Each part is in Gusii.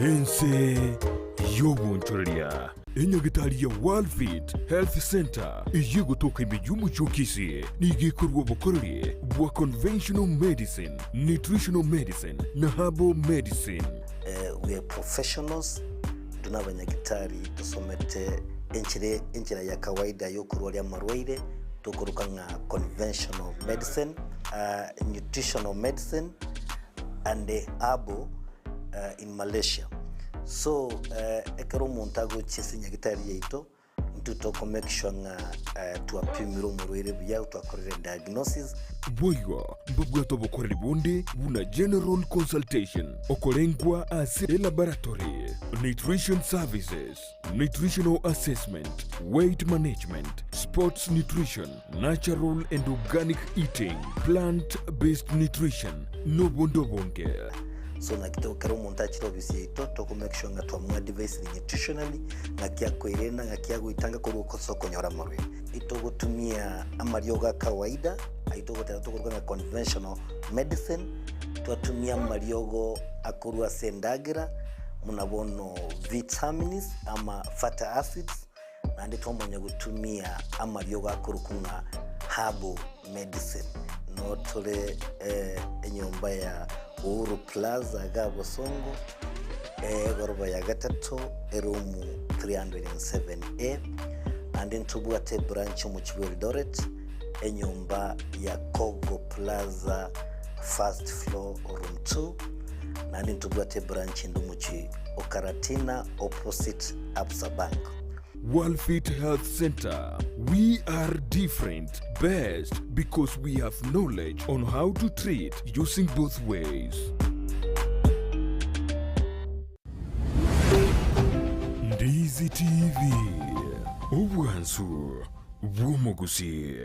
Ense y'obonchoreria. Enyagitari ya Worldfit Health Centre eyio egotoka ime y'omochie o Kisii nigo ekorua obokoreri bwa conventional medicine, nutritional medicine na herbal medicine. We are professionals, intwe nabanyagitari tosomete enchera enchera ya kawaida yokorwaria amarwaire tokoroka ng'a conventional medicine, nutritional medicine and herbal in Malaysia. So ekero omonto agochia ase nyagitari yaito, intwe toko make sure ng'a twapimire omorwaire buya, twakorire diagnosis. Boigo mbabwate obokoreri bonde buna general consultation, okorengwa ase elaboratory, nutrition services, nutritional assessment, weight management, sports nutrition, natural and organic eating, plant based nutrition, nobonde obonge. So naki to ekero omonto achire ofisi yaito toko make sure ng'a twamoadvisire nutritionally, ng'aki akoerenda, ng'aki agoetanga korwa ase okonyora amarwaire. Itogotumia amariogo a kawaida, ayio togoteba tokoruga ng'a conventional medicine, twatumia amariogo akorwa ase endagera, buna bono vitamins ama fatty acids, Naende twamanya gotumia amariogo akorokwa ng'a herbal medicine. Noo tore enyomba ya Uhuru Plaza iga Bosongo, egoroba ya gatato, eroom 307A. Naende ntobwate ebranch omochie bwa Eldoret, enyomba ya Kogo Plaza first floor room 2. Naende ntobwate ebranch ende omochie o Karatina opposite Absa Bank. Worldfit Health Centre, we are different, best because we have knowledge on how to treat using both ways. Ndizi TV, obwansu bw'omogusii.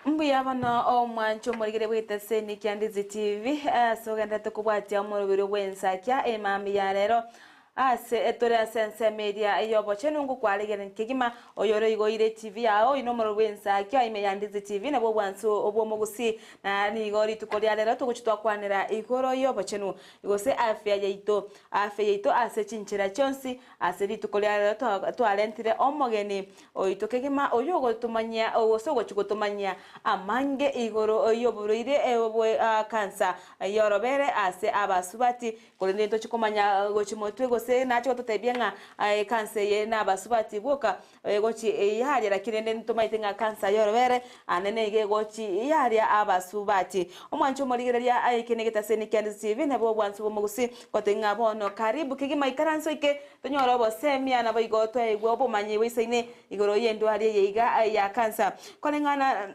Mbuya bono omwancho omorigere bw'etaseni kia Ndizi TV ase ogenderete kobwatia omoroberi bw'ensakia emambia ya rero. Ase tore ase ensemo eria y'obochenu ngokwaregerania kegima, oyore oigoire etibi yao, oyio nomorero bw'ensakia ime ya Ndizi TV, nabwo obwansu bw'omogusii. Na nigo rituko ria rero togochia twakwanera igoro y'obochenu, gose afya yaito, afya yaito ase chinchera chionsi. Ase rituko ria rero twarentire omogeni oito kegima oyio ogotomanyia gose ogochia gotomanyia amange igoro y'oborwaire bwa kansa y'orobere ase abasubati. Korende ntochie komanya gochia motwe gose nache gototebia ng'a ekansa eye nabasubati boka egochi yaria lakini rende ntomaete ng'a kansa y'orobere ande nigo egochi yaria abasubati. Omwancho omorigereria eke negetaseni kia Ndizi TV nabo obwansu bw'omogusii gotebia ng'a bono karibu kegima ikaranso eke tonyore obosemia naboigo toegwe obomanyi boisaine igoro y'endwari eye iga ya kansa. Koreng'ana.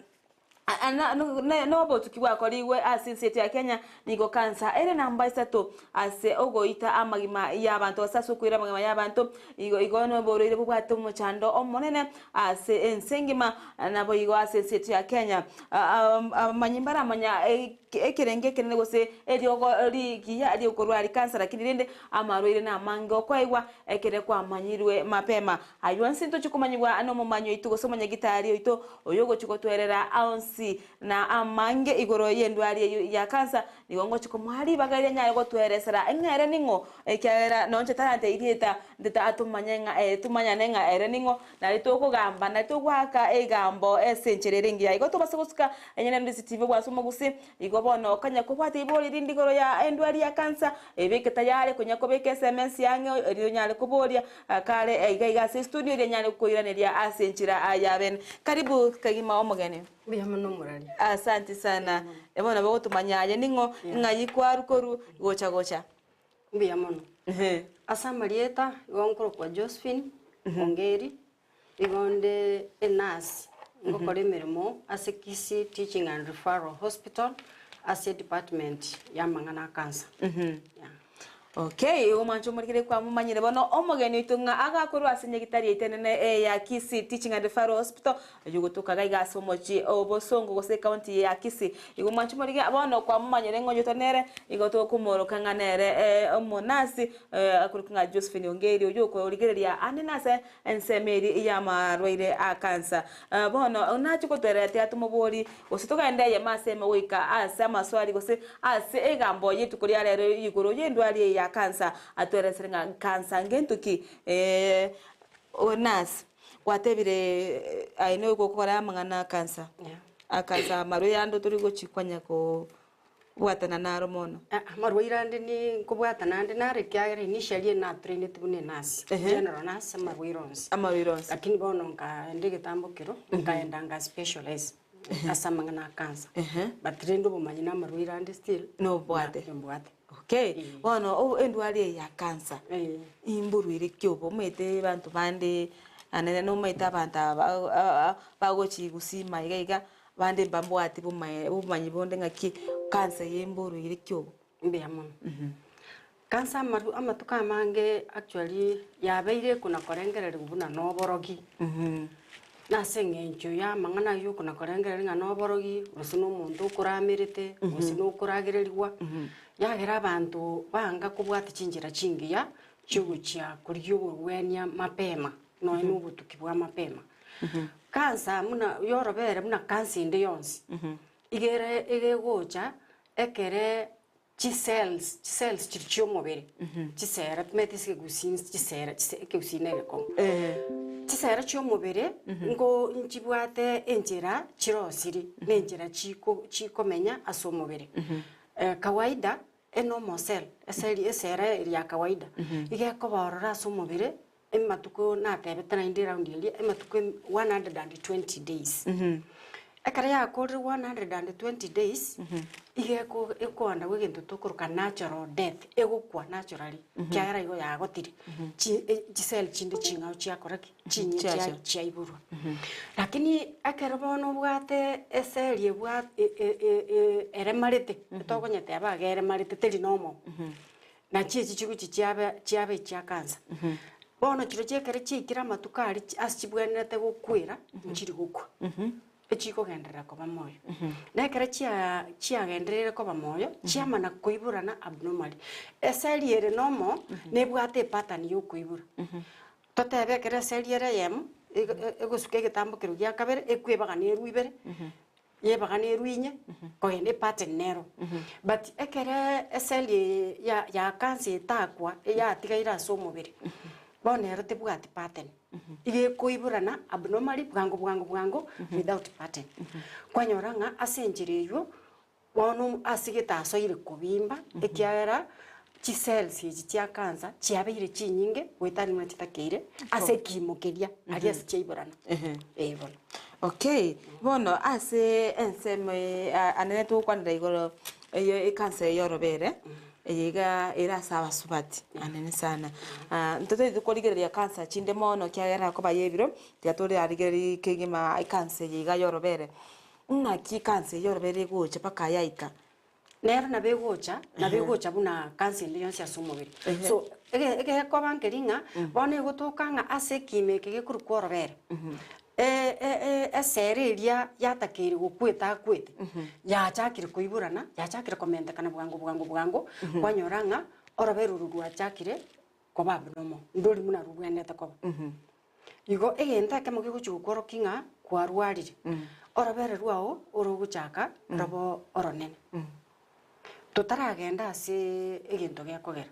Nobotuki bwakorigwe ase ense yaito ya Kenya, nigo kansa ere namba isato ase ogoita amagima y'abanto gose ase okoira amagima y'abanto. Igo igo noborwaire bobwate omochando omonene ase ense engima naboigo ase ense yaito ya Kenya. Abamanyi mbaramanya ekerengo ekenene gose eriogo rigiya riokorwari kansa lakini rende amarwaire namange okoegwa ekere kwamanyirwe mapema. Ayio onsi ntochie komanyigwa nomomanyi oito gose omonyagitari oito, oyogochia gotwerera aonsi na amange igoro y'endwari eyio ya kansa, nigo ngochia komoa ribaga erio anyare gotweresera ng'a ere ning'o, ekiagera nonche tarantebie rieta, ntete atomanye ng'a ere tomanyane ng'a ere ning'o, nari tokogamba, nari togoaka egambo ase enchera ere engiya. Igo tobase gosuka enyene ndisitibe bwase omogusii, Igo bono konya kobwate ibori rinde igoro ya endwari ya kansa, ebeke tayare konya kobeka esemesi ang'e erio onyare koboria kare aiga iga ase estudio erio anyare koiraneria ase enchera ya bene. Karibu kegima omogeni. Mbuya mono omorari. Asanti sana. Bono nabo ogotomanya aye ning'o, ng'ai kwarwa korwa gocha gocha. Mbuya mono. Ase amarieta igo nkorokwa Josephine Ongeri, Igo nde enurse, ngokora emeremo ase Kisii Teaching and Referral Hospital ase edepartment y'amang'ana a cancer. Yeah. Okay, igo mwanche omorikire kwamomanyire bono omogeni oito ng'a agakorwa ase nyagitari yaito enene eye ya Kisii Teaching and Referral Hospital oyio ogotoka iga iga ase omochie o Bosongo gose ecounty eye ya Kisii. Igo mwanche omorike bono kwamomanyire ng'a oyoto nere igo tokomoroka ng'a nere omonasi akorokwa ng'a Josephine Ongeri oyio okorigereria ande nase Ensemo eria y'amarwaire a kansa. Bono nachie gotwerera tiga tomobori, gose togende eyemo ase eyemo goika ase amaswali gose ase egambo y'etuko ria rero igoro y'endwari eye ya kansa, atweresere ng'a kansa ngento ki? Nurse, gwatebire aye nigo ogokora amang'ana a kansa, a kansa amarwaire ande tori gochi konya ko. Bwatana naro mono. Amarwaire ande ninkobwatana ande naro ekiagera initially enatraineti buna enurse, Ehe. general nurse amarwaire onsi. Amarwaire onsi. Lakini bono nkaenda egetambo kero, nkaenda nka specialize ase amang'ana a cancer. Ehe. But rende obomanyi na amarwaire ande still, Nobwate. nimbwate. Okay, bono o- endwari eye ya cancer, Eh. imborwaire ki obo? Omanyete abanto bande anene nomanyete abanto aba a- a- bagochi gusima iga iga, Bande mbabwati bomae obomanyi bonde ng'aki kansa eye mborwaire ki obo. Mbuya mono. Kansa amaru amatuko amange actually yabeire ekona korengereriwa buna na oborogi, na ase eng'encho ya amang'ana aywo okona korengereria ng'a na oborogi, gose na omonto okoramerete, gose na okoragereriwa, yagera abanto banga kobwata chinchera chingiya chiogochia korigia oborwania mapema, nonya na obotuki bwa mapema. Kansa buna yorobere buna kansa ende yonsi, iga ere iga egocha ekere chicells chicells chiria chia omobere, chisera timanyeti ase ekegusii chisera chise ekegusii na egekong'u. Chisera chia omobere nko nchibwate enchera chirosiri na enchera chiko chikomenya ase omobere. Kawaida Enormal cell, eseri esera eria ya kawaida, iga ekoba ororo ase omobere amatuko natebete naende eround eria, amatuko 120 days. Ekero yakorire 120 days, iga eko ekoanda bwa egento tokoroka natural death, egokwa naturally, ekiagera igo yagotire, chi chisel chinde ching'ao chiakora ki? Chinyia chia Chiacha. chiaiborwa. Lakini ekero bono obwate eseri ebwa e- e- e- e- eremarete, tokonyeteba iga eremarete teri normal, nachi echi chigochi chiabe chiaba echia cancer. Bono chirochio ekero chiaikire amatuko aria chi ase chibwenerete gokwera, nchiri gokwa, echikogenderera koba moyo. Na ekero chia chiagendereire koba moyo, chiamana koiborana abnormally. Eseri ere normal, nebwate epattern ya okoibora. Totebe ekero eseri ere eyemo, ego- e- egosuka egetambo keria gia kabere, ekwebagana erwe ibere, yebagana erwe inye, kogenda epattern nero. But ekeree eseri eye ya ya cancer etakwa, eyatigaire ase omobere, bono ero tebwati pattern. Iga ekoiborana abnormally bwango bwango bwango without pattern. Kwanyora ng'a ase enchera eywo, Bono ase getasoire kobimba, ekiagera chicells echi chia cancer chiabeire chinyinge goetania buna chitakeire ase ekiimo keria aria ase chiaiborana. Ee bono. Okay, bono ase ensemo eye anene togokwanera igoro eye ecancer eye yorobere, eye iga ere ase abasubati anene sana. Ntotagete korigereria cancer chinde mono ekiagera koba ya ebiro, tiga torarigererie kegima ecancer eye iga yorobere. Ng'aki kansa eyio orobere egocha mpaka yaika? Nero nabo egocha, nabo egocha buna kansa ende yonsi ase omobere. Ehe. So, ege egekoba nkeri ng'a, bono egotoka ng'a ase ekiimo eke gekorokwa orobere, e- e- e- esere eria yatakeire gokwa etakwete, yachakire koiborana, yachakire komentekana bwango bwango bwango, kwanyora ng'a orobere oro rwachakire koba abnormal, ndori buna robwenerete koba. Igo egento ekemo kegochia gokworokia ng'a kwarwarire, orobere rwao orogochaka robe oronene. Totaragenda ase egento gekogera,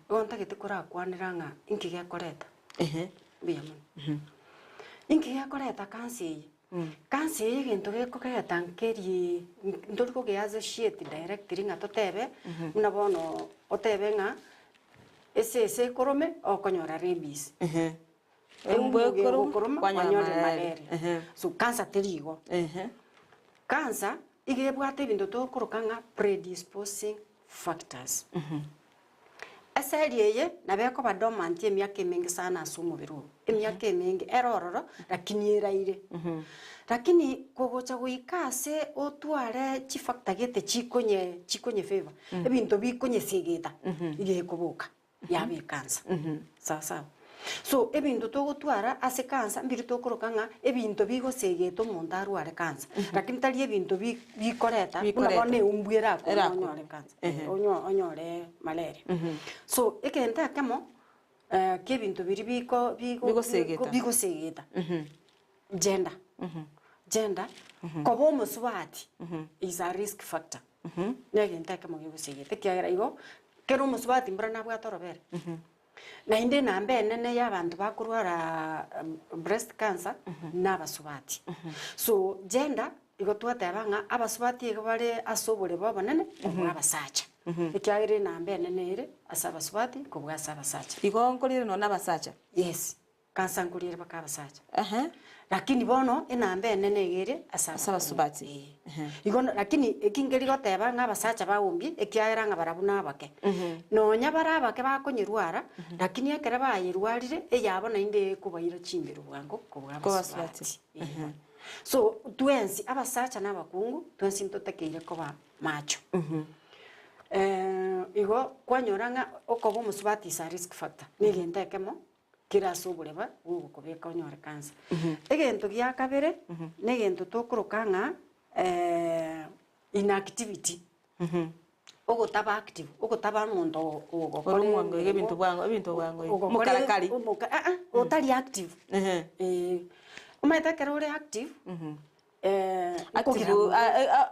igo ntagete korakwanera ng'a inki gekoreta? Mbuya mono. Inki gekoreta kansa eye? Kansa eye egento gekoreta nkeri ntori kogeassociate directly ng'a totebe, buna bono otebe ng'a Esese ekorome okonyora rabies. Embwa Embwa ekoroma, egokoroma kwanyora kwanyora malaria. malaria. So cancer teri igo. Cancer iga ebwate ebinto tokoroka ng'a predisposing factors. Eseri eye, nabo ekoba dormant emiaka emenge sana ase omobere ogo, emiaka emenge, ere ororo, lakini eraire. Lakini kogocha goika ase otware chifactor gete chikonye chikonye favour, ebinto bikonyesegeta, iga ekoboka, yaba ekansa. Sawa sawa. So, ebinto togotwara ase cancer mbiri tokoroka ng'a ebinto bigosegeta omonto arware cancer, lakini tari ebinto bi bikoreta, buna Bikoreta. bono eumbwa erakore Erakore. onyore cancer, onyo onyore malaria. So, egento ekemo kia ebinto biria biko bigo Bigosegeta. bigosegeta, gender, gender, koba omosubati is a risk factor, na egento ekemo gegosegeta ekiagera igo, kera omosubati mbura nabwate orobere. Naende enamba enene y'abanto bakorwara breast cancer nabasubati. So gender igo twateba ng'a abasubati iga bare ase oborebe obonene kobua abasacha. Ekiagera enamba enene ere ase abasubati kobua ase abasacha. Igo nkorire nonye na abasacha? Yes, cancer nkorire mpaka abasacha. Ehe. Lakini bono enamba enene iga ere ase Ase abasubati. Eh. Igo lakini eki nkeri goteba ng'a abasacha bagombie ekiagera ng'a barabwo nabake. Nonya bare abake bakonyerwara, lakini ekere bayerwarire, eyabo naende ekobaira chimberu bwango kobua Kobasubati. abasubati. Eh. So twensi abasacha na abakungu, twensi ntotakeire koba macho. Igo kwanyora ng'a okoba omosubati is a risk factor, na egento ekemo. Kere ase oboreba bw'ogokobeka onyore cancer. Egento gia kabere, na egento tokoroka ng'a inactivity, ogotaba active, ogotaba omonto ogokora Ore omwango iga emeremo, ebinto bwango ebinto bwango iga. ogokora Omokarakari. omoka aa otari active. Ehe. Eh, omanyete ekero ore active, Active,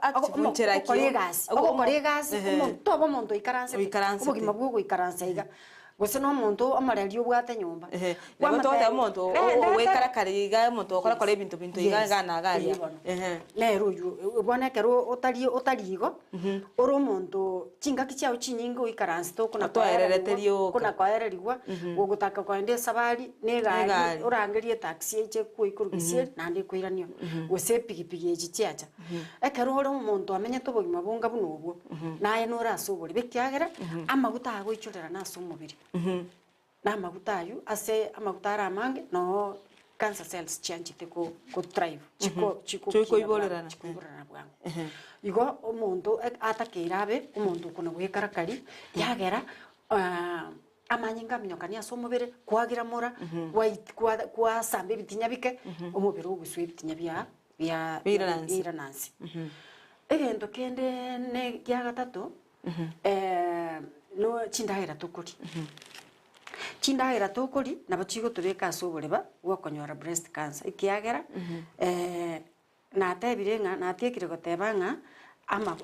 active nchera ki? Ogokora egasi, ogokora egasi, toba omonto oikaransete, Oikaransete. obogima bwa ogoikaransa iga, gose na omonto omoreri obwate nyomba. Ehe, nabo togoteba omonto ogoikarakara iga, omonto ogokorakora ebinto binto iga iga na iga aria. Ehe. Nere oywo, bono ekero otari otari igo, ore omonto chingaki chiago chinyinge oikaransete okona Otoererete koererigwa, rioka. okona koererigwa, gogotaka kogenda esabari, na egari, Egari. orangerie etaxi eche ekwoe korwa gesieri naende ekoiranie oo, gose epigipigi echi chiacha. Ekero ore omonto amenyete obogima bonga buna obwo, naye nore ase oborebe ekiagera, amaguta agoichorerana ase omobere. Na amaguta aywo, ase amaguta are amange, noo cancer cells chianchete ko ko thrive, chiko chikokina bwango, Chikoiborerana. chikoiborerana bwango. Igo omonto atakeire abe omonto okona goekarakari, yagera amanyinga aminyokani ase omobere, kwagira mora, gwait kwa kwasamba ebitinya bike, omobere ogoswa ebitinya bia bia Biiranansi. biiranansi. Egento kende ne gia gatato, no chindagera tokoria. Chindagera tokoria nabo chigotobeka ase oboreba bwa okonyora breast cancer ekiagera, natebire ng'a natiekire goteba ng'a ama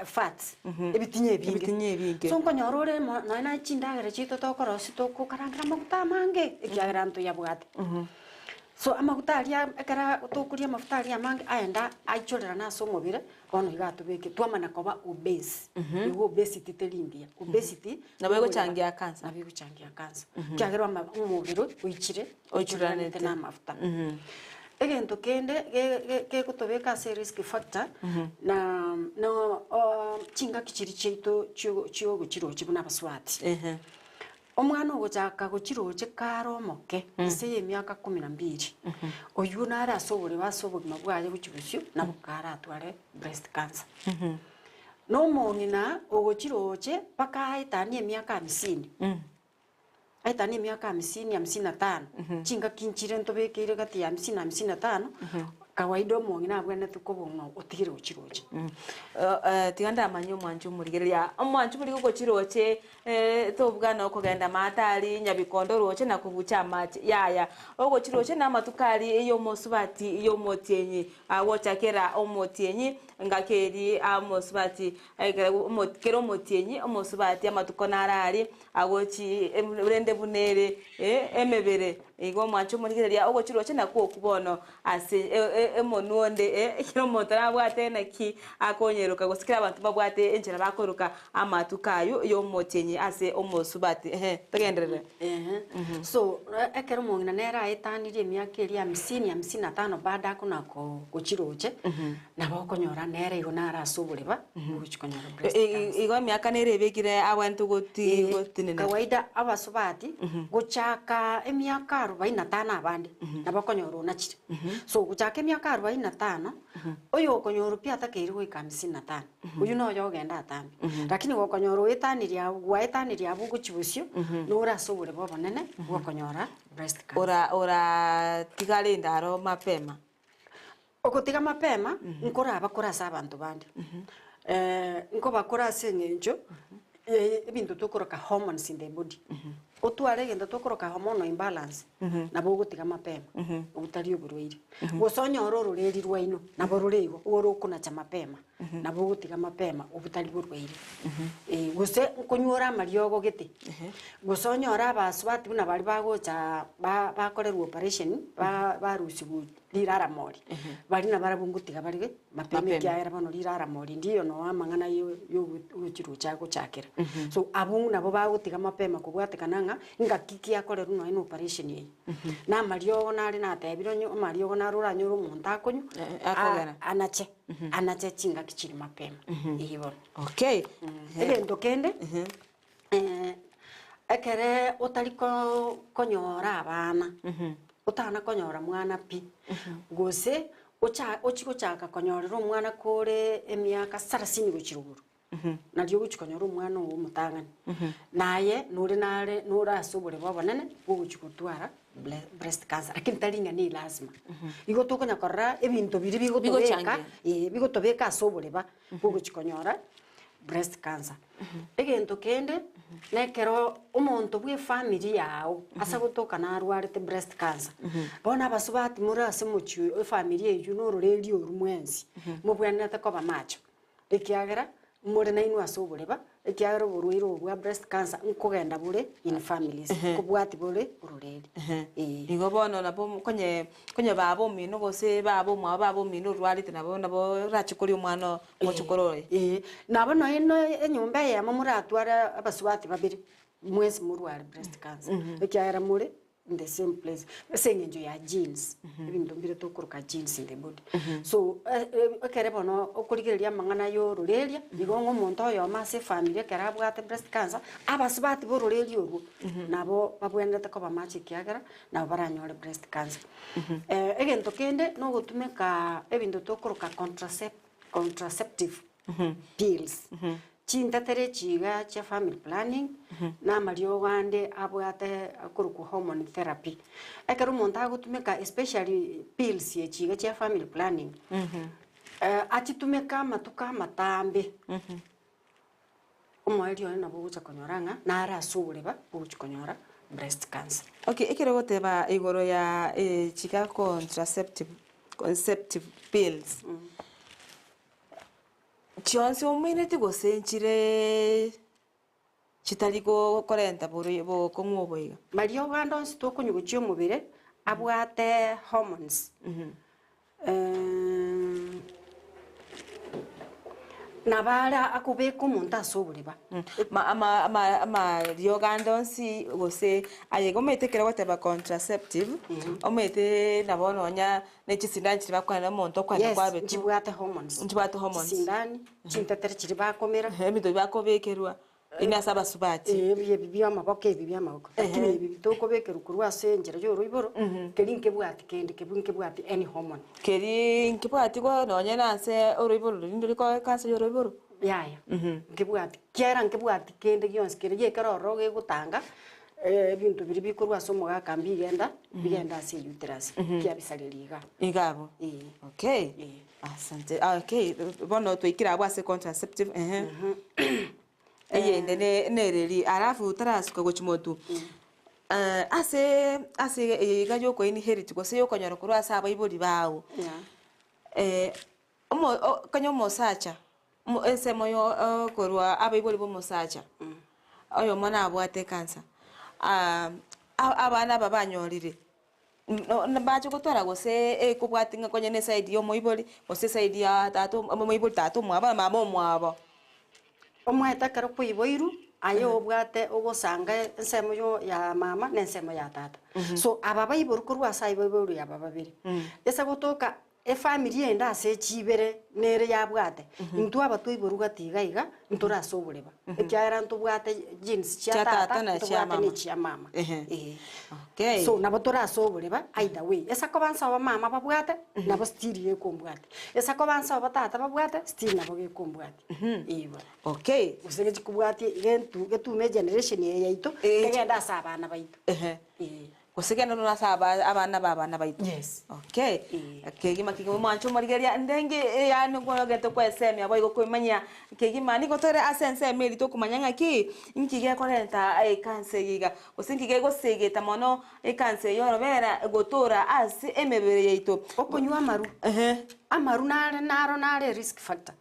fats ebitinya ebinge. Ebitinya ebinge. So nkonyora ore mo nonye na chindagera chiaito tokorosia tokokarangera amaguta amange, ekiagera ntoyabwate. So amaguta aria ekera tokoria amafuta aria amange aenda aichorerana ase omobere, bono iga atobeke twamana koba obese. Igo obesity teri mbuya, obesity Nabo egochangia cancer. Nabo egochangia cancer. Ekiagera ama omobere oichire Oichoreranete. oichoreranete na amafuta. Egento kende ge- ge- gegotobeka ase erisk factor, na no chingaki chiria chiaito chio chiogochirochia buna abasubati. Ehe. Omwana ogochaka gochiroche kare omoke, inse y'emiaka kumi na mbili, oywo nare ase oborebe ase obogima bwaye gochia bosio, nabo karatware breast cancer. Na omong'ina ogochiroche mpaka aetanie emiaka hamsini, aetanie emiaka hamsini, hamsini na tano, chingaki nchire ntobekeire gati ya hamsini na hamsini na tano, kawaida omong'ina abwenerete kobong'a otigire gochiroche. Tiga ndamanye omwancho omorigereria, omwancho omorigereria ogochiroche tobugana okogenda maate aria nyabikondo oroche na kobucha amache, yaya. Ogochiroche na amatuko aria ey'omosubati y'omotienyi, agochakera omotienyi, ngaki eria omosubati ekero omo kera omotienyi omosubati amatuko naro aria, agochi rende buna ere emebere. Igo omwanche omorigereria ogochiroche nakwo okwo bono ase emonwa onde ekero omonto arabwate naki akonyeroka gose kera abanto babwate enchera bakoroka amatuko aywo y'omotienyi ase omosubati ehe togenderere. Ehe. So, ekero omong'ina nere aetanirie emiaka eria hamsini, hamsini na tano bado akona gochiroche, nabo okonyora nere igo nare ase oboreba, ogochi konyora breast cancer. Igo emiaka nere ebekire abwenerete goti gotenenera. Kawaida abasubati gochaka emiaka arobaini na tano abande, nabo okonyora onachire. So gochaka emiaka arobaini na tano, oyo okonyora pi atakeire goika hamsini na tano, oywo noyo ogenda atambe. Lakini gokonyora oetanirie abwo gwaetanirie abwo gochia bosio, nore ase oboreba obonene bwokonyora breast cancer. Ora oratigare endaro mapema. Ogotiga mapema, nkoraba kore ase abanto bande, nkoba kore ase eng'encho ebinto tokoroka hormones in the body. Otware egento tokoroka hormonal imbalance, nabo ogotiga mapema, obotari oborwaire. Gose onyore ororeri rwaino, nabo rore igo, igo rokonacha mapema, nabo ogotiga mapema obotari borwaire. Gose nkonywa ore amariogo gete, gose onyore abasubati buna baria bagocha ba bakorerwa operation, ba barusiwu Riraramori, baria nabarabwo ngotiga bare mapema Mapema. ekiagera bono riraramori ndiyo noo amang'ana yo- yogochirocha agochakera. So abwo nabo bagotiga mapema kobwatekana ng'a ngaki ki akorerwa nonya na operation eye. Na amariogo nare natebire onye amariogo naro oranyore omonto akonywa, Eh, akogera. anache, anache chingaki chiri mapema, eeh bono. Okay. Egento kende, Ekere otari konyora abana, otana konyora mwana pi, gose ocha ochie gochaka konyorera omwana kore emiaka sarasini gochia rogoro, nario ogochia konyora omwana ogo omotang'ani. Naye nore nare nore ase oboremo obonene bwa ogochia gotwara breast cancer, lakini tari ng'a ne lazima. Igo tokonya korora ebinto biria bigotobeka Bigochangia. eh bigotobeka ase oboreba bwa ogochia konyora breast cancer. Egento kende, nekero omonto bwa efamiri yago ase gotoka narwarete breast cancer, bono abasubati more ase omochie oyo efamiri eywo na ororeri orwo mwensi, mobwenerete koba macho, ekiagera more nainwe ase oboreba, ekiagera oborwaire obo bwa breast cancer nkogenda bore in families, nkobwati bore ororeri, eh. Igo bono nabo konye konye baba omino gose baba omwabo baba omino orwarete nabo nabo orache koria omwana Mochokoro oye. Ee, nabo nonya na enyomba eyemo moratware abasubati babere, mwensi morware breast cancer, ekiagera more in the same place, ase eng'encho ya genes, ebinto mbire tokoroka genes in the body. So, ekere bono okorigereria amang'ana ya ororeria, igo ng'a omonto oyomo ase efamiri ekero abwate breast cancer, abasubati ba ororeria orwo, nabo babwenerete koba macho ekiagera, nabo baranyore breast cancer. Egento kende, nogotumeka ebinto tokoroka contracept contraceptive pills, chintetere echi iga chia family planning, na amariogo ande abwate akorokwa hormone therapy. Ekero omonto agotumeka especially pills echi iga chia family planning, achitumeke amatuko amatambe, omoerio oye nabo ogocha konyora ng'a nare ase oboreba ogochi konyora breast cancer. Okay, ekero ogoteba igoro ya chiga contraceptive conceptive pills, chionsi omineti gose nchire chitari korenta boroi bokong'u obo iga? Baria obande onsi tokonywa gochia omobere abwate hormones. Nabo are akobeka omonto ase oboreba. Amariogo ande onsi gose aye igo omanyete ekero ogoteba contraceptive, omanyete nabo nonya ne chisindani chiria bakwana omonto okwana Yes, kwabetwa. nchibwate hormones. Nchibwate hormones. Chisindani, chintetere chiria bakomera. Ebinto bibakobekerwa. Ime ase abasubati. Ee, ebi ebi bi'amaboko ebi bi'amaboko, lakini ebi bitokobekerwa korwa ase enchera y'oroiboro, keria nkebwati kende, kebu nkebwati any hormone. Keria nkebwati go nonye na ase oroiboro roria ndori ko kansa y'oroiboro. Yaya, nkebwati, kiagera nkebwati kende gionsi kere giekero ororo gegotanga, ebinto biria bikorwa ase omogaka mbigenda, bigenda ase euterus, kiabisareria igaa. Iga abwo. Ee. Okay. Ee. Asante. Okay, bono twaikire abwo ase contraceptive, ehe. Eyende ne nereri alafu tarasuka gochia motwe ase ase eye iga ya okoinherit gose ya okonyora korwa ase abaibori bago, omo o konya omosacha omo ensemo ya korwa abaibori ba omosacha, oyomo nabwate ekansa, abana aba banyorire. Mbache gotwara gose ekobwati ng'a konya ne eside ya omoibori, gose eside ya tata omoibori tata omwabo na mama omwabo. Omanyete ekero kwaiboirwe, aye obwate ogosanga ensemo yo ya mama na ensemo ya tata. So aba baiborwa korwa ase aywo baiborwe aba babere. Ase gotoka efamiri ende ase echibere nere yabwate, intwe aba twaiborwa gati iga iga, ntore ase oboreba, ekiagera ntobwate genes chia Chia tata tata, na chia ntobwate mama. na echia mama. Ehe. Eeh. Okay. So nabo tore ase oboreba either way, ase koba nse obo mama babwate, nabo still gekombwatia, ase koba nse obo tata babwate, still nabo gekombwatia. Igo. Okay. Gose gechikobwatia gentu getume egeneration eye yaito, Eh. kegende ase abana baito. Ehe. Eeh. Gose genda nonya ase aba abana ba abana baito. Yes. Okay. Eeh. Kegima kegima omwancho omorigereria ndenge yaani ogente koesemia boigo koimanyia kegima nigo tore ase ensemo eria tokomanya ng'aki, inki gekorenta ekansa eye iga, gose inki gegosegeta mono ekansa eye orobera gotora ase emebere yaito. Okonywa amaru. Ehe. Amaru nare naro nare erisk factor.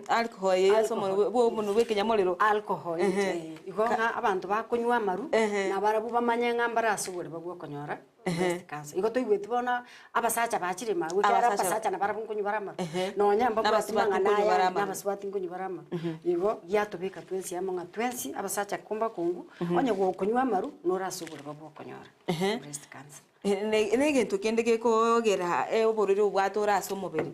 Alcohol eye ase omonwe bwa omonwe bwa ekenyamorero. Alcohol Ehe. igo ng'a abanto bakonywa amaru, Ehe. nabarabwo bamanye ng'a mbare ase oboreba bwa okonyora breast cancer. Igo toigweti bono abasacha bachire magwe ekiagera Abasacha- abasacha nabarabwo nkonywa bare amaru. Ehe. Nonya mbabwati Nabasubati mang'ana nkonywa bare aya, amaru. nabasubati nkonywa bare amaru. Igo giatobeka twensi amo ng'a twensi abasacha kombakongu, onye gokonywa amaru, nore ase oboreba bwa okonyora breast cancer. Ne na egento kende gekogera oborwaire obo bwatore ase omobere.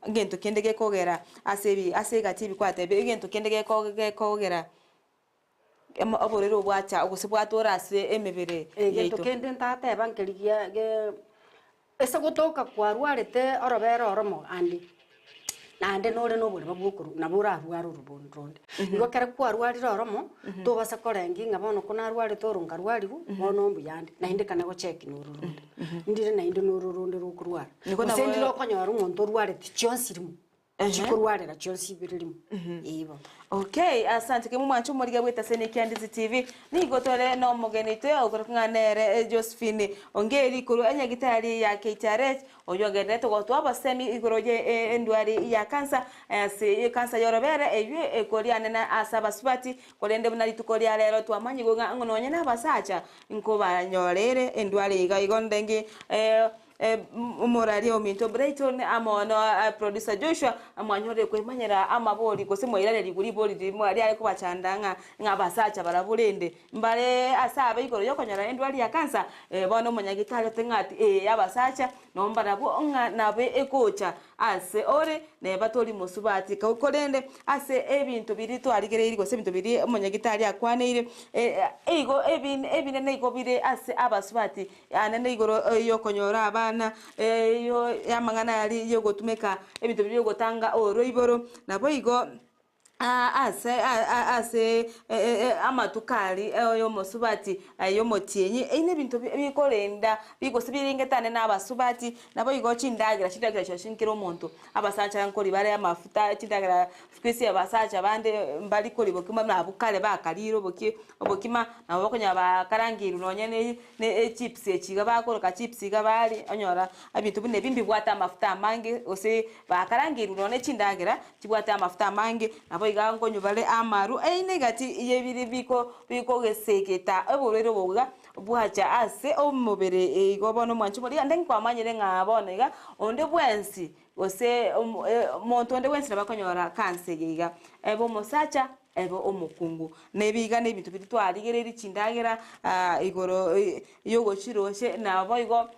Egento kende gekogera ase ebi ase egati ebikwate egento kende geko gekogera emo oborwaire obo bwacha gose bwatora ase emebere Egento yaito. kende ntateba nkeri gia ge ase gotoka kwarwarete orobere oromo ande, naende nore na oboreba bwa okorwa nabo orarware orobondo ronde. Igo ekero kwarwarire oromo, tobasa korengi ng'a bono ko narwarete oro nkarwariwu, bono mbuyande, naende ekana gocheki na oro ronde. Ndire naende na oro ronde rokorwara. Nigo Gose nabo ndire okonyora omonto orwarete chionsi rimo, chikorwarera chionsi ibere rimo, eh bono. Okay, asante kegima omwancho omorigia bw'etaseni ekia Ndizi TV, nigo tore na omogeni oito okorokwa ng'a nere Josephine Ongeri korwa enyagitari ya KTRH, oywo ogendererete gotoa obosemi igoro ye endwari ya cancer ase ekansa y'orobere eywo ekorianena ase abasubati, korende buna rituko ria rero twamanyigwe ng'a nonye na abasacha nkobanyorere endwari iga igo ndenge Omoraria ominto Brighton amo na producer Joshua mwanyorire kwemanyera amabori gose mwairanerigwe ribori riria riare kobachanda ng'a ng'a abasacha barabwo rende mbare ase abe igoro yokonyora endwari ya cancer bono omonyagitari ote ng'a ati ee abasacha nabo mbarabwo ng'a nabe egocha ase ore neba tori mosubati korende ase ebinto biria twarigereirie gose ebinto biria omonyagitari akwaneire igo ebinene igo bire ase abasubati Yane igoro y'okonyora abana, y'amang'ana aria y'ogotumeka ebinto biria bi'ogotanga oroiboro, naboigo ase ase amatuko aria y'omosubati y'omotienyi, ebi nebinto bikorenda gose birengetane na abasubati, naboigo chindagera chindagera chiaye kera omonto, abasacha nkori bare amafuta chindagera siku hizi abasacha bande mbari koria bokima buna abwo kare bakarire obokie obokima, nabo okonyora bakarangeirwe nonye ne ne echips echi iga bakoroka chips iga baria, onyora ebinto buna ebi mbibwate amafuta amange gose bakarangeirwe nonye ne chindagera chibwate amafuta amange, nabo iga nkonywa bare amaru, eywo na egati ya ebiri biko bikogesegeta oborwaire obo iga bwacha ase omobere igo bono omwanchi omoria naende nkwamanyire ng'a bono iga, onde bwensi gose omonto onde bwensi nabo akonyora cancer eye iga, ebe omosacha ebe omokungu. Na ebi iga nebinto biria twarigereiri chindagera igoro yogochiroche naboigo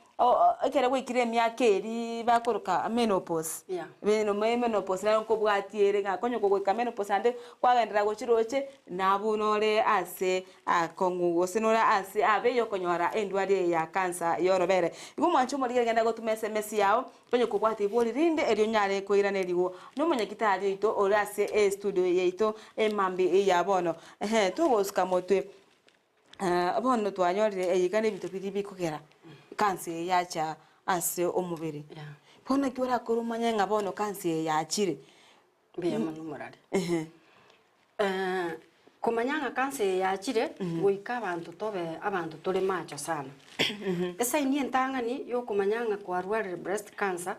ekero gwaikire emiaka eria bakoroka menopause, Yeah. menopause nero nkobwatia ere ng'a konya kogoika menopause naende kwagenderera gochiroche nabwo nore ase akong'u gose nore ase abe yokonyora endwari eye ya cancer yorobere. Igo omwanche omorigereria genda gotuma esemesi yao. Onye kobwate ibori rinde erio onyare koiranerigwa nomonyagitari oito ore ase estudio yaito emambia ya bono. Ehe, togosuka motwe bono twanyorire eye iga nebinto biria bikogera cancer eye yacha ase omobere. Yeah. Bono naki orakore omanye ng'a bono cancer eye yachire? Mbuya mono omorari. Ehe. Komanya ng'a cancer eye yachire, goika abanto tobe abanto tore macho sana. Esaini entang'ani yokomanya ng'a kwarwarire breast cancer,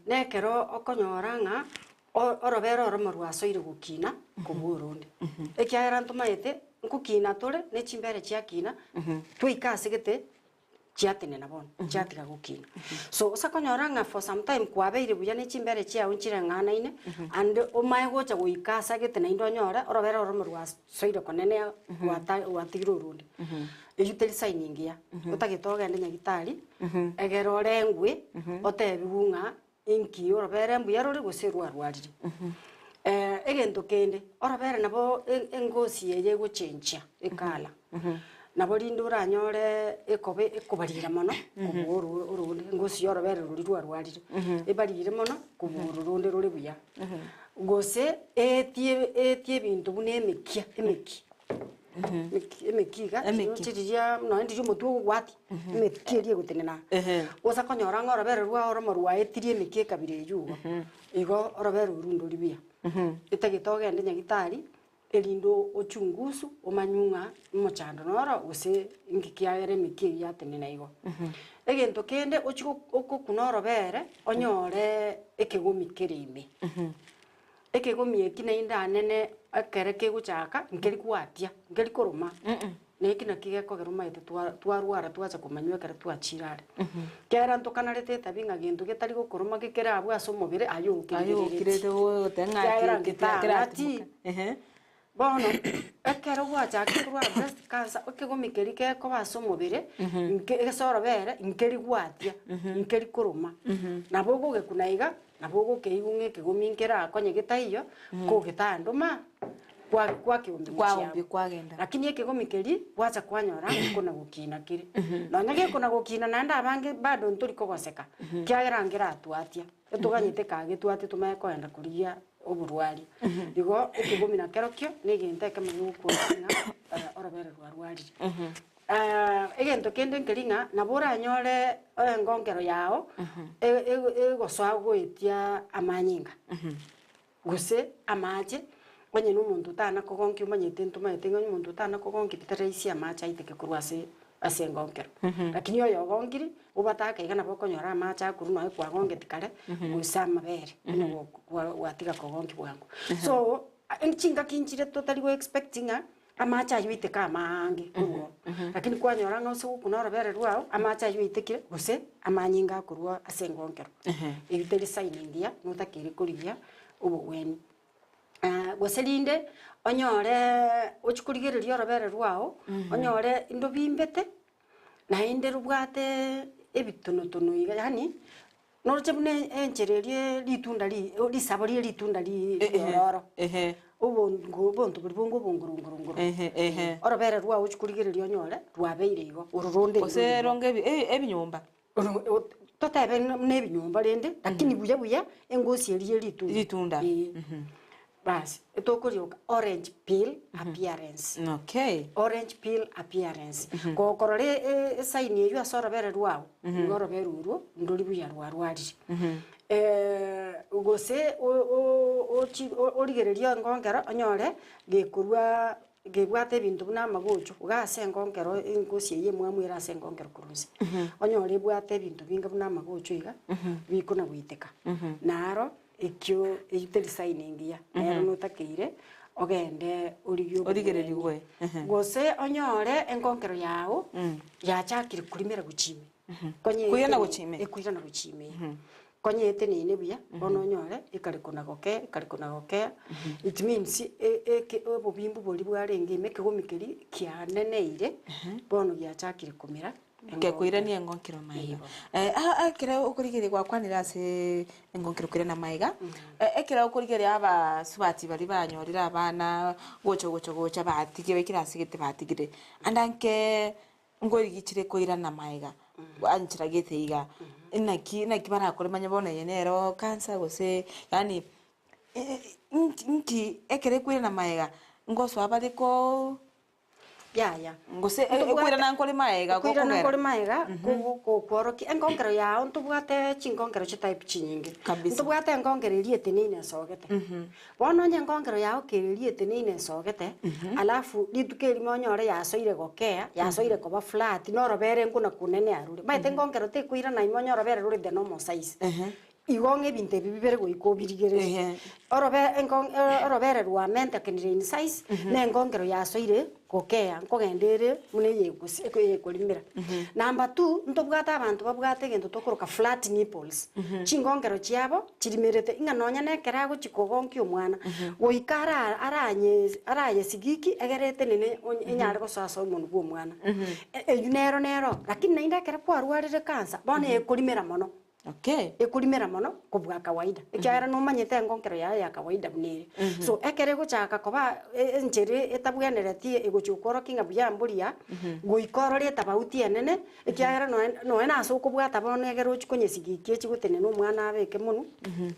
nekero okonyora ng'a o- orobere oromo rwasoire gokina kobua oronde. Ekiagera ntomaete, nkokina tore, ne chimbere chiakina, twaika ase gete. Chiatenena bono, chiatiga gokina. So ase okonyora ng'a for some time kwabeire buya ne chimbere chiao nchireng'anaine, and omae gocha goika ase agete naende onyore orobere oromo rwasoire konene rwata rwatigire oronde. Eyio teri sign engiya, otagete ogende nyagitari, egere orengwe, otebiwe ng'a inki orobere mbuya rore gose rwarwarire. Egento kende, orobere nabo e- engosi eye egochenchia ekala, nabo rinde oranyore ekobe ekobarira mono kobua oro oronde, engosi ya orobere roria rwarwarire, ebarire mono kobua oro ronde rore buya. Gose eetie eetie ebinto buna emekia emeki. Emeki iga, Emeki. chiroche riria nonya ndiria omotwe ogogwatia, emeki eria egotenena aa. Gose konyora ng'a orobere rwao oromo rwaetirie emeki ekabira eywo igo, igo orobere orwo ndori buya. Etagete ogende nyagitari, erinde ochungusu omanywe ng'a omochando noro gose inki kiagera emeki eywo yatenena igo. Egento kende ochie gokuna orobere, onyore ekegomi kere ime. Ekegomi eki naende anene ekere kegochaka nkeri gwatia, nkeri koroma, na eki nakio gekogera omanyete twa twarwara twacha komanywa ekero twachire are. Kera ntokanarete etabi ng'a gento getari gokoroma gekere abwo ase omobere aye Aye okerigerereti. okirete goteba ng'a Kiagera ki- ki- ngetang'ati. keratimoka. Ehe. Bono, ekero gwachakire korwara breast cancer, ekegomi keria gekoba ase omobere, nke ase orobere, nkeri gwatia, nkeri koroma. Nabo ogogekuna iga, nabo ogokeigwa ng'a ekegomi nkerakonye getaiyo, kogetandoma, kwa kwakeombia Kwaombia gochia. kwagenda. Lakini ekegomi keria, gwacha kwanyora nkona gokina kere. Nonya gekona gokina naende abange bado ntori kogoseka, kiagera nkeratwatia. Etoganyete kage twate tomanye koenda korigia oborwari. Igo ekegomi na kerokio na egento ekemo gegokworokia ng'a orobere rwarwarire. Egento kende nkeri ng'a nabo oranyore engonkero yao egosoa goetia amanyinga gose amache, onye na omonto otana kogonkia omanyete ntomanyete ng'a onye omonto otana kogonkia tari rahisi amache aiteke korwa ase ase engonkero. Lakini oyo ogonkiri, obatake iga nabo okonyora amache akorwa nonya kwagongeti kare, gose amabere, onye gwatiga kogonkia bwango. So, chingaki nchire totari go expect ng'a amache aywo aiteke amaange korwa oo, lakini kwanyora ng'a ase ogokuna orobere rwao, amache aywo aitekire gose amanyinga akorwa ase engonkero. Eywo teri sign engiya, notakeire korigia obogweni. Gose rinde, onyore ochie korigereria orobere rwao, onyore ndobimbete, naende robwate ebitonotono iga yaani, noroche buna enchera eria ritunda ri risabo rie ritunda ri riororo, obongo obonto boria bonge obongorongorongoro, orobere rwao ochie korigereria onyore rwabeire igo, oro ronde Gose ronge ebinyomba. Totebe buna ebinyomba rende, lakini buya buya engosi eria ye ritunda. Ritunda. Ee. Basi, etokorioka orange peel appearance. Okay. Orange peel appearance. Gokorora esign eywo ase orobere rwao, igo orobere orwo ndori buya rwarwarire. Gose ochi origererie engonkero onyore gekorwa Ngebwate ebinto buna amagocho, iga ase engonkero engosi eyio emwamu ere ase engonkero korwa inse. Onyore ebwate ebinto binge buna amagocho iga, bikona goiteka. Naro ekio eyio teri sign engiya, nero notakeire ogende origie oborwaire. Origererigwe, ehe. Gose onyore engonkero yago, yachakire korimera gochia ime. Konya Koirana etenene- gochia ime. Ekoirana gochia ime. Konya eteneine buya, bono onyore ekare kona gokea, ekare kona gokea, it means e- eke obobimbu boria bwarenge ime ekegomi keria kianeneire, bono giachakire komera Gekoirania engonkero maiga. Aa ekero okorigereria gwakwanire ase engonkero koirana maiga, ekero okorigereria abasubati baria banyorire abana, gocha gocha gocha batigire baikire ase gete batigire, ande anke Nkorigichire koirana magega, anchera gete iga, naki naki barakore manye bono eye nero cancer gose yaani nki nki ekero ekoirana magega, ngosoa bare koo Yaya. gose ekoirana nkore magega Okoirana gokogera. nkore magega, kokworokia engonkero yao ntobwate chingonkero chitype chinyinge. Kabisa. Ntobwate engonkero eria eteneine esogete. Bono onye engonkero yao keria eteneine esogete, alafu rituko erimo onyore yasoire gokea, yasoire koba flat, na orobere nkuna kunene arure. Omanyete engonkero tekoirana ime onye orobere rore the normal size. Igo ng'a ebinto ebi bibere goika obirigererie. Ehe. Orobe enko orobere rwamentekanire in size, na enkongero yasoire gokea nkogenda ere buna eyegosi eyekorimera. Number two, ntobwate abanto babwate egento tokoroka flat nipples, chinkongero chiabo chirimerete ng'a nonya na ekero agochia kogonkia omwana, goika ara aranye arayesigiki egere etenene onye enyare gosoa ase omonwe bwa omwana. Eywo nero nero, lakini naende ekero kwarwarire cancer, bono ekorimera mono. Okay. Ekorimera mono kobua kawaida, ekiagera nomanyete engonkero yaye ya kawaida buna ere. So ekero egochaka koba enchera etabwenereti egochia gokworokia ng'a buya mboria, goika orore etabauti enene, ekiagera noe noe nase okobwata bono egere ochie konyesigikia echie gotenena omwana abeke monwe,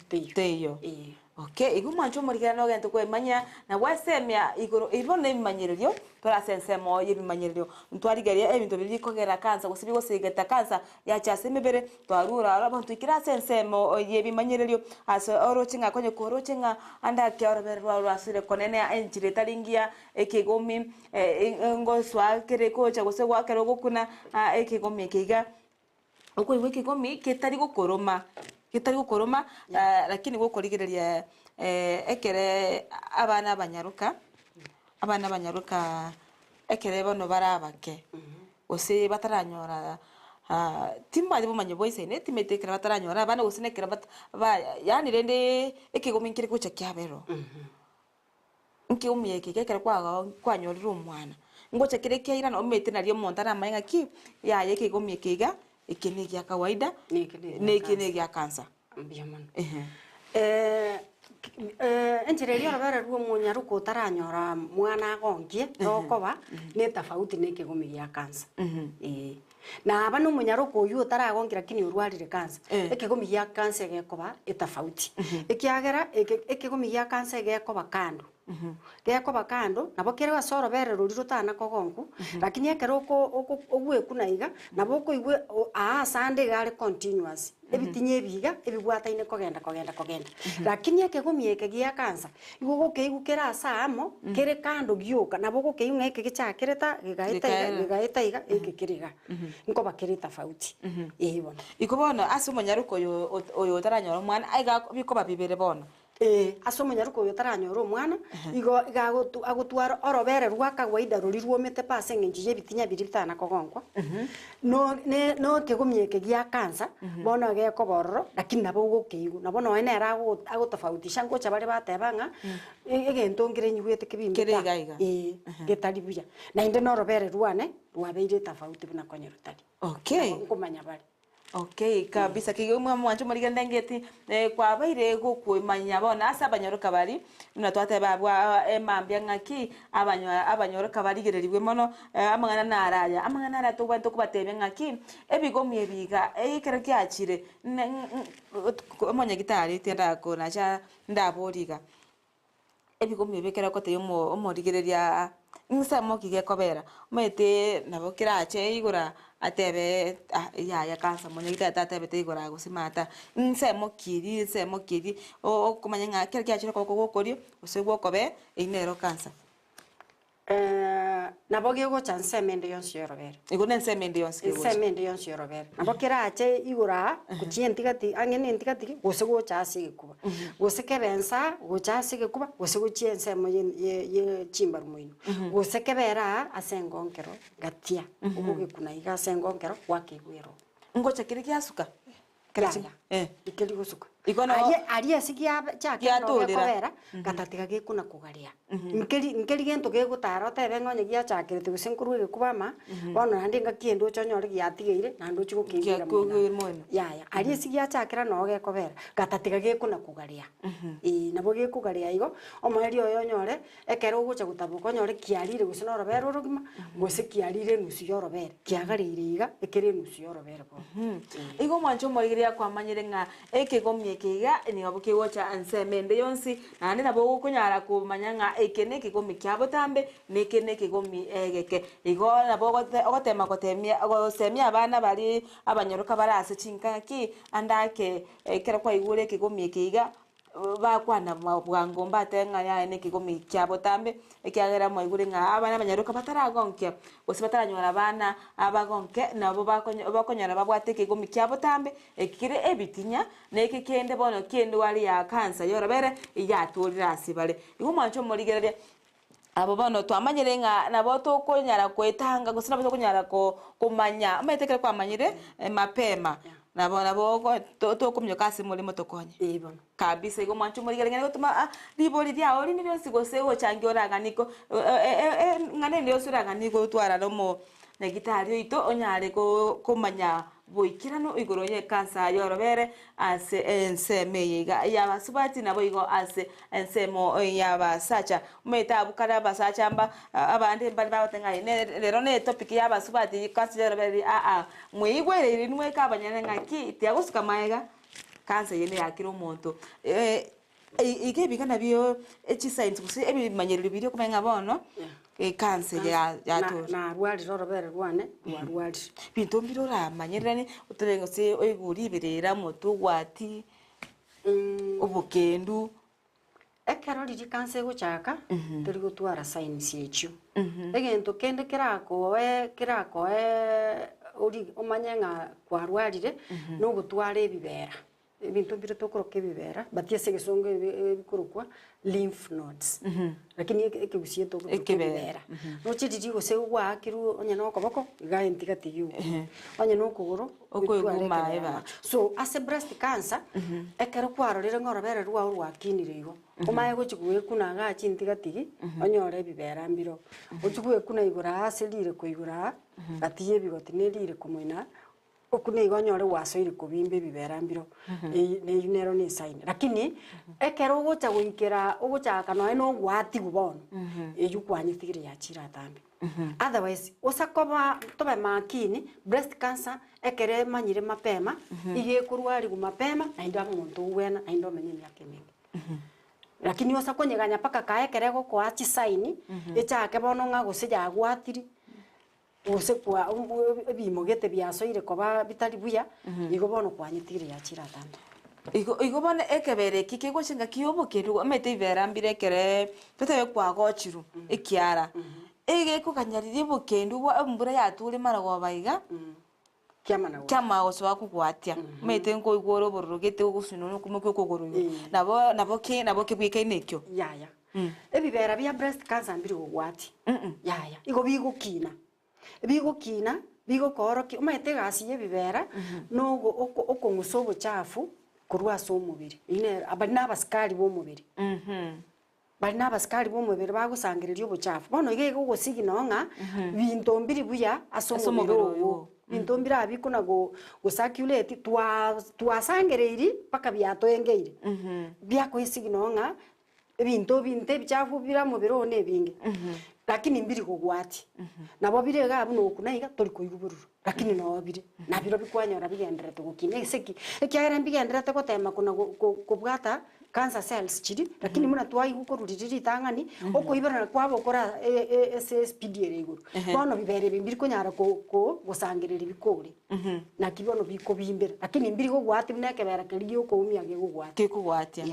teiyo. Teiyo. Eeh. Okay, igo mwanche omorikera nogento kwemanyia na gwesemia igoro ibo nebimanyererio, tore ase ensemo yebimanyererio, ntwarigeria ebinto biria bikogera kansa gose bigosegeta kansa yacha ase emebere, twarure aro bono toikire ase ensemo yebimanyererio ase oroche ng'a konye koroche ng'a ande ake orobere rwao rwasire konene enchera etari ngiya, ekegomi ngosoa kere gocha gose gwakera ogokuna ekegomi eke iga. Okoigwa ekegomi ketari gokoroma, getari gokoroma lakini gokorigereria ekere abana abanyaroka, abana abanyaroka ekere bono bare abake, gose bataranyora timbwati bomanyi bwa isaine timanyeti ekero bataranyora abana gose na ekero bata ba yaani rende ekegomi nkere gocha kiaberwa. Nkeumia eke ekero kwago kwanyorire omwana, ngocha kere kiairana omanyete nario omonto aramanye ng'aki, yaya ekegomia eke iga, eke na egia kawaida, Neke na na eke egia na egia cancer. Mbuya mono. Ehe. Enchera eria orobere rwa omonyaroka otaranyora mwana agonkie, rokoba, na etafauti na ekegomi gia cancer. Eeh. Naba nomonyaroka oyio otaragonki lakini orwarire cancer, ekegomi gia cancer egekoba etafauti. Ekiagera eke ekegomi gia cancer egekoba kando, gekoba kando nabo kere ase orobere roria rotana kogonkwa, lakini ekero oko oko ogwekuna iga, nabo okoigwa o aa ase ande iga are continuous, ebitinya ebi iga ebibwataine kogenda kogenda kogenda. Lakini ekegomi eke gia cancer, igo ogokeigwa kere ase amo, kere kando gioka, nabo ogokeigwa ng'a eke gechakerete aa, gegaeta iga, Gekaera. gegaeta iga, eke kere iga. Nkoba kere etafauti, eeh bono. Igo bono ase omonyaroka oyo ot- oyo otaranyora omwana, aiga bikoba bibere bono. Ee, ase omonyaroka oyo otaranyora omwana, igo iga agotu agotwara orobere rwa kawaida roria rwomete pa ase eng'encho ya ebitinya biria bitana kogonkwa, no ne no ekegomi eke gia cancer, bono gekoba ororo, lakini nabo ogokeigwa. Nabo nonye nere ago agotofautisha ngocha bare bateba ng'a, e- egento nkere nyigwete kebimbete Kere aa, iga iga. ee, getari buya. Naende na orobere rwane, rwabeire etafauti buna konya rotari. Okay. Nabo nkomanya bare. Okay kabisa kegima mwanche omorigende engeti kwabaire gokoimanya bono ase abanyaroka baria buna twateba abwo emambia ng'aki abanyo abanyaroka barigererigwe mono amang'ana naro aya amang'ana aria tobwenerete kobatebia ng'aki ebigomi ebi iga ekero giachire omonyagitari tiendakonacha ndaborie iga. Ebigomi ebi ekero ogotebia omo omorigereria nsemo ki gekobera, omanyete nabo kerache igoro atebe ah yaya kansa monyagitari tatebete igoro gose mata, nsemo ki eria ensemo ki eria okomanya ng'a ekero kiachire okoboko gwa okorio gose gwa okobee eywo nero kansa. Nabo gegocha nsemo ende yonsi y'orobere. Igo nensemo ende yonsi kegocha. Ensemo ende yonsi y'orobere. Nabo kerache igoro aa, gochia entigati ang'e na entigati, gose gocha ase egekuba. Gose kebe ensa gocha ase egekuba, gose gochia ensemo ye ye ye chimbaru moino. Gose kebere aa ase engonkero gatia, ogogekuna iga ase engonkero gwakeigwa eroo. Ngocha kere giasuka? Yaya, Eh. tikeri gosuka. Igo no- Aria aria ase giabe chiakera nabo Giatorera. gekobera, gatatiga gekona kogaria. Nkeri nkeri gento gegotara otebe ng'a onye giachakerete gose nkorwa egekuba ama, bono naende engaki ende oche onyore giatigeire, naende ochie gokeigwera Giakoigwera moino. moino. Yaya, aria ase giachakera noo gekobera, gatatiga gekona kogaria. Eeh, nabo gekogaria igo, omoerio oye onyore, Ekero ogocha gotaboka onyore kiarire gose norobere orogima, gose kiarire enusu y'orobere, kiagareire iga ekere enusu y'orobere bono. Igo omwancho omorigereria kwamanyire ng'a ekegomi eke iga nigo kegocha ensemo ende yonsi, naende nabo ogokonyara komanya ng'a eke nekegomi kia botambe, na eke nekegomi egeke. Igo nabo ogote ogotema gotemia gosemia abana baria abanyaroka bare ase chinka ng'aki, ande ake ekero kwaigure ekegomi eke iga. Bakwana bwango mbatebe ng'a yaya nekegomi kia botambe, ekiagera mwaigure ng'a abana abanyaroka bataragonkia, gose bataranyora abana abagonke, nabo bakonyo bakonyora babwate ekegomi kia botambe, eki kere ebitinya, na eke kende bono ki'endwari ya cancer yorobere yatorire ase bare. Igo mwanche omorigereria, Abo bono twamanyire ng'a nabo tokonyara koetanga gose nabo tokonyara ko komanya, omanyete ekero kwamanyire mapema, nabo nabo ogo to tokominyoka ase omorimo tokonye. Ee bono. Kabisa igo mwanche omorigere ng'a gotoma ah ribori riago rinde rionsi gose gochangia oraganie ko ng'ana ende yonsi oraganie gotwara na omo nyagitari oito onyare ko komanya Boikeranu igoro y'ekansa y'orobere ase ensemo eye iga y'abasubati naboigo ase ensemo y'abasacha. Omanyete abwo kare abasacha mba abande mbare bagoteba ng'a ne rero ne etopic y'abasubati ekansa y'orobere aa mweigwereire inwe eke abanyene ng'aki tiagosuka maega kansa eye neya kera omonto. Iga ebiga nabio echisigns gose ebimanyereri biria okomanya ng'a bono ekansa eye ya yatorire. Narwarire orobere rwane, rwarwarire. Binto mbire oramanyereranie, otebe gose oigure riberera, omotwe ogwati, obokendu. Ekero riria kansa egochaka, tori gotwara signs echio. Egento kende kerakoe kerakoe ori omanye ng'a kwarwarire, nogotwara ebibera. Ebinto mbire tokoroka ebibera, but ase egesongo ebi ebikorokwa lymph nodes. Lakini eke ekegusii etokoroka Ekebera. ebibera. Roche riria gose gwaakirwe onye na okoboko, iga entigati iga okwo. Onye na okogoro, Okoigwa otware omaye ekebera. bacho. So ase breast cancer, ekero kwarorire ng'a orobere rwao rwakinire igo, omanye gochia goekuna igaa chintigatigi, onyore ebibera mbiroo. Ochie goekuna igoro aa ase rireko igoro aa, gati ya ebigoti na erireko moino aa, Okwo nigo onyore gwasoire kobimba ebibera mbiro, eyio neyio nero ne esign. Lakini ekero ogocha goikera ogochaka nonya na ogwatigwa bono, eyio kwanyetigire yachire atambe. Otherwise, osa koba tobe makini, breast cancer ekero emanyire mapema, iga ekorwariwa mapema naende abe omonto ogwena naende omenye emiaka emenge. Lakini osa konyeganya mpaka kae ekero egokoa chisign, echake bono ng'a gose yagwatiri. Gose kwa ebiimo gete biasoire koba bitari buya, igo bono kwanyetigire yachire atambe. Igo igo bono ekebera eki kegocha ngaki ya obokendu omanyete ebibera mbire ekeree totebe kwagochirwe ekiara, egekoganya riria obokendu bwa embura yature marogoba iga, Kiamana gocha. kiamanya gosoa kogwatia, omanyete nkoigwa ore obororo gete ogosunwa na okomokia okogoro igo, nabo nabo ki nabo kebwekaine ekio. Yaya. Ebibera bia breast cancer mbiri gogwatia, yaya, igo bigokina, bigokina bigokoorokia omanyete egasi ya ebibera na ogo oko okong'usa obochafu korwa ase omobere, eywo nero baria na abasikari ba omobere. Baria na abasikari ba omobere bagosangereria obochafu. Bono iga iga ogosigina ng'a binto mbiri buya ase Ase omobere omobere ogo. oyo. Binto mbire abwo bikona go gocirculate twa twasangereiri mpaka biatoengeire. Biakoisigina ng'a ebinto ebinto ebichafu bire omobere oo na ebinge, lakini mbiri kogwatia. Nabo bire iga abwo nokuna iga tori koigwa bororo, lakini noo bire, nabirobio kwanyora bigendererete gokina ase ki? Ekiagera mbigendererete gotema kona go go kobwata cancer cells chiria, lakini buna twaigwa korwa riria ritang'ani, okoiborana kwabo okora ase espeed ere igoro. Bono bibere ebi mbiri konyara ko ko gosangereria bikore. Naki bono bikobimbera, lakini mbiri kogwatia buna ekebera keria giokoumia gekogwatia. Gekogwatia.